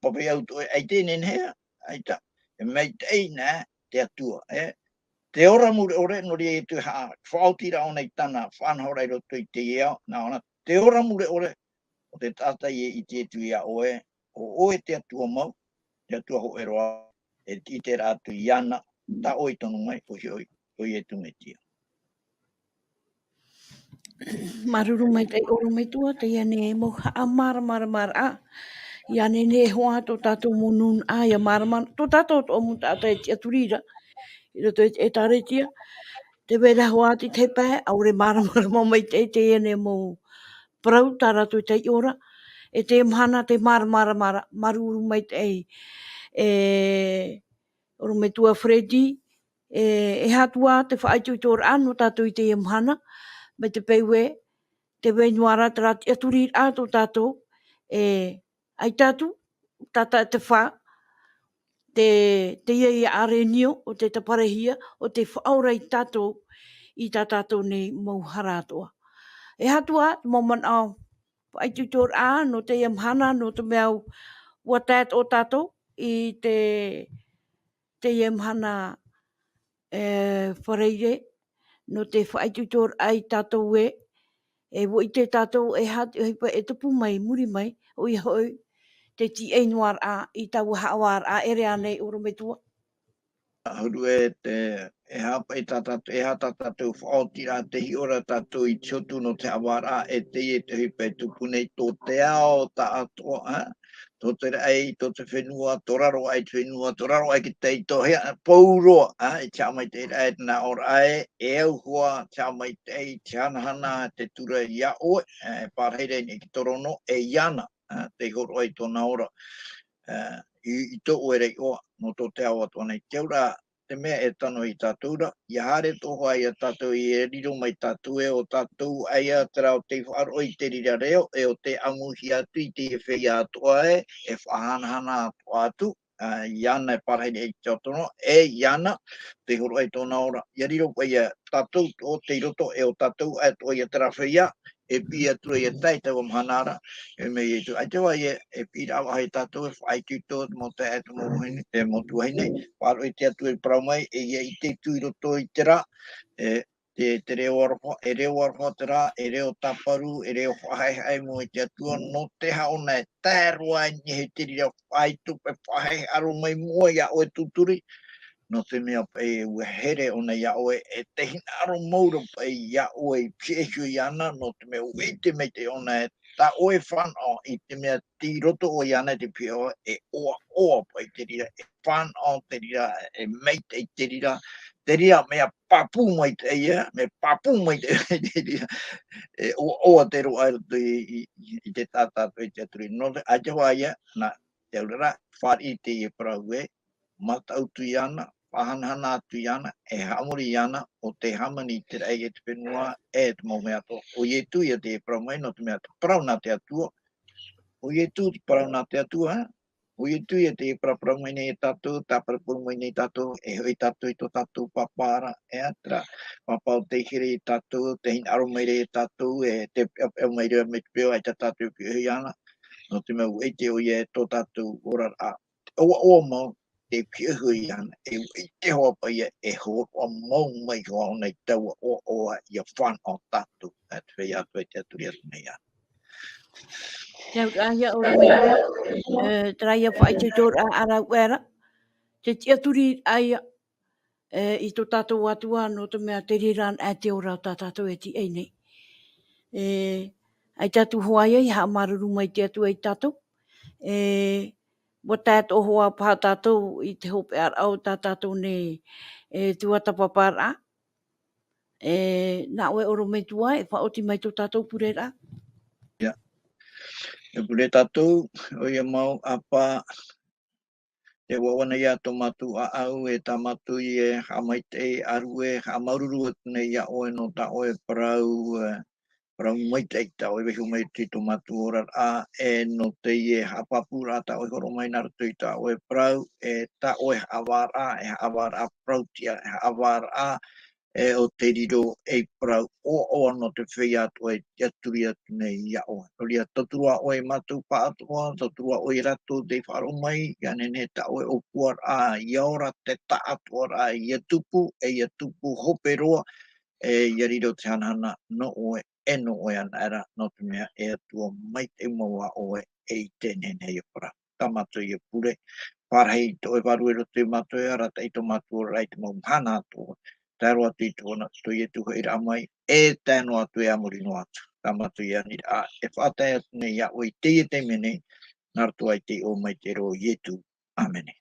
pape au tō ʻoe, ʻeita e nehenehe, ʻaita, e maitaʻi na te Atua, e. Te ora mure ʻore, nō reira e tū ha-, faʻaoti ra ʻōna i tāna faʻanahoraʻa i roto i teie ao, nā ʻōna, te ora mure ʻore, ʻo te taʻata e ʻite atu iā ʻoe, ʻo ʻoe te Atua mau, te Atua hōʻē roa, e ʻite ra atu iāna, tā ʻoe i tono mai, ʻoia hoʻi, ʻo Ietu Metia. Māuruuru maitaʻi ʻorometua, teie nei mau haʻamāramaramaraʻa. ʻIa nehenehe hoʻi tō tātou mau nūnaʻa, ʻia mārama, tō tātou atoʻa mau taʻata e tiʻaturi ra i roto i te ʻĒtārētia. Tē vai ra hoʻi te tahi pae, ʻaore māramarama maitaʻi teie nei mau parau tā rātou e taiʻo ra. E teie mahana tē māramarama ra, māuruuru maitaʻi e ʻorometua Freddy, e, e aha atu ā te faʻaitoitoraʻa nō tātou i teie mahana, mai te peu ē, tē vai noa ra terā tiʻaturiraʻa tō tātou, e, ʻaita atu, taʻata e te fā, te, teie ia ʻārenio, ʻo tē tāparahia, ʻo tē faʻaora ia tātou, i tā tātou nei mau hara atoʻa. E aha atu ā, te mau manaʻo, faʻaitoitoraʻa, nō teie mahana, nō te mea ʻua tae atoʻa tātou, i te, teie mahana, e, Faraire, nō te faʻaitoitoraʻa ia tātou ē, e ʻua ʻite tātou e aha te ʻohipa e tupu mai, muri mai, ʻoia hoʻi, te tīaʻi noa ra, i taua haʻavāraʻa, ʻere ānei ʻorometua. Huru e te, e aha paʻi tā tātou, e aha tā tātou faʻaotiraʻa, tē hiʻo ra tātou i te hotu nō te haʻavāraʻa, e teie te ʻohipa e tupu nei tō te ao taʻatoʻa, ā? Tō te raʻi, tō te fenua, tō raro aʻe i te fenua, tō raro aʻe i te taiʻo, hia, pauroa, ā, i te haʻamaitaʻiraʻa e te nāʻōraʻa ē, e au hoʻi, te haʻamaitaʻi, te hanahana, te tura ia ʻoe, ā, e pārahi ra i niʻa i te torono, e iāna, ā, tei hōroʻa i tōna ora, ā, i, i tō ʻoe ra iʻoa, nō tō te ao atoʻa nei. Te auraʻa, te mea e tano ia tātou ra, ʻia haere atoʻa hoʻi ia tātou, e riro mai tātou ē, ʻo tātou ʻaita terā ʻo tei faʻaroʻo i te reira reo, e ʻo tē ʻamuhia atu i te feiā atoʻa ē, e faʻahanahana atoʻa atu, ā, iāna e pārahi i te torono, e iāna, tei hōroʻa i tōna ora. ʻIa riro paʻi ia tātou atoʻa tei roto, e ʻo tātou atoʻa ia terā feiā, e piʻi atu ra ia tae i taua mahana ra, e mea Ietu. ʻAita hoʻi ē, e piʻiraʻa faʻahou ia tātou, e faʻaitoito te mau taeaʻe, te mau vahine, te mau tuahine, faʻaroʻo i te Atua i parau mai, e ʻia ʻite atu i roto i terā, e, te, te reo aroha, e reo aroha terā, e reo tāparu, e reo faʻahaʻehaʻe i mua i te Atua, nō te aha ʻōna e tae roa i niʻa i te reira faʻaitoito, e faʻahaʻehaʻa roa mai mua ia ʻoe tūturi, nō te mea paʻi ʻua here ʻōna ia ʻoe, e tē hinaʻaro mau ra paʻi ia ʻoe i pihaʻi iho iāna, nō te mea ʻua ʻite maitaʻi ʻōna ē tā ʻoe fānaʻo i te mea tei roto ʻoe iāna i te pihaʻi, e ʻoaʻoa paʻi te reira, e fānaʻo te reira, e maitaʻi te reira, te reira mea pāpū maitaʻi ia, mea pāpū maitaʻi te reira, e ʻoaʻoa te roaʻa i roto i, i, i te taʻata atoʻa i te Atua. Nō te, ʻaita hoʻi ē, nā, te auraʻa, fāriʻi i teie parau ē, mataʻu atu iāna, faʻahanahana atu iāna, e haʻamori iāna, ʻo tē hāmani i te raʻi e te fenua, e te mau mea atoʻa. ʻO Ietu ia tei parau mai, nō te mea te parau nā te Atua. ʻO Ietu te parau nā te Atua, ē? ʻO Ietu ia tei paraparau mai nei ia tātou, tāparaparauraʻa mai nei ia tātou, e hoʻi tātou i tō tātou Pāpā ra, e ʻaita terā Pāpā ʻo tē here ia tātou, tē hinaʻaro mai ra ia tātou, e tē peʻapeʻa mai ra mai te peu ʻaita tātou e pihaʻi iho iāna. Nō te mea ʻua ʻite ʻoia e tō tātou oraraʻa ʻoaʻoa mau, tē pihaʻi iho iāna, e ʻua ʻite hoʻi paʻi ia, e hōroʻa mau mai hoʻi ʻōna i taua ʻoaʻoa ʻia fānaʻo tātou, ā, te feiā atoʻa e tiʻaturi atu nei iāna. Te auraʻa ia ʻorometua, e, terā ia faʻaitoitoraʻa a rāua ra, te tiʻaturiraʻa ia, e, i tō tātou Atua, nō te mea te reira anaʻe te ora tā tātou e tīaʻi nei. E, ʻaita atu hoʻi ia, ʻia haʻamāuruuru mai te Atua ia tātou. E, ʻua tae atoʻa hoʻi paha tātou i te hopeʻaraʻa o tā tātou nei, e, tuatāpaparaʻa. E, nā ʻoe ʻorometua, e faʻaoti mai tō tātou pureraʻa. ʻIa. E pure tātou, ʻoia mau ʻāpā, te ʻoaʻoa nei ā tō mātou ʻāʻau, e tā mātou e haʻamaitaʻi, ʻārue, haʻamāuruuru atu nei iā ʻoe nō tā ʻoe parau, e, parau maitaʻi, tā ʻoe e vaiiho mai i tō mātou oraraʻa, e nō teie haʻapāpūraʻa tā ʻoe e hōroʻa mai nā roto i tā ʻoe parau, e tā ʻoe haʻavāraʻa, e haʻavāraʻa parau-tiʻa, e haʻavāraʻa, e ʻo tē riro ei parau ʻoaʻoa nō te feiā atoʻa e tiʻaturi atu nei iā ʻoe. Nō reira, tauturu ā ʻoe ia mātou pāʻatoʻa, tauturu ā ʻoe ia rātou tei faʻaroʻo mai, ʻia nehenehe tā ʻoe ʻōpuaraʻa ʻia ora, te taʻatoʻaraʻa ʻia tupu, e ʻia tupu hope roa, e ʻia riro te hanahana nō ʻoe, e nō ʻoe anaʻe ra, nō te mea e Atua maitaʻi mau ā ʻoe, e ʻite nehenehe ia parau. Tā mātou ia pure, pārahi i tō ʻoe Vārua i roto ia mātou, e arataʻi tō mātou oraraʻa i te mau mahana atoʻa. tae roa atu i tōna, tō Ietu haʻiraʻa mai, e tae noa atu e a muri noa atu. Tā mātou ia aniraʻa, e faʻatae atu nei iā ʻoe i teie taime nei, nā roto i te iʻoa maitaʻi o Ietu. ʻĀmene.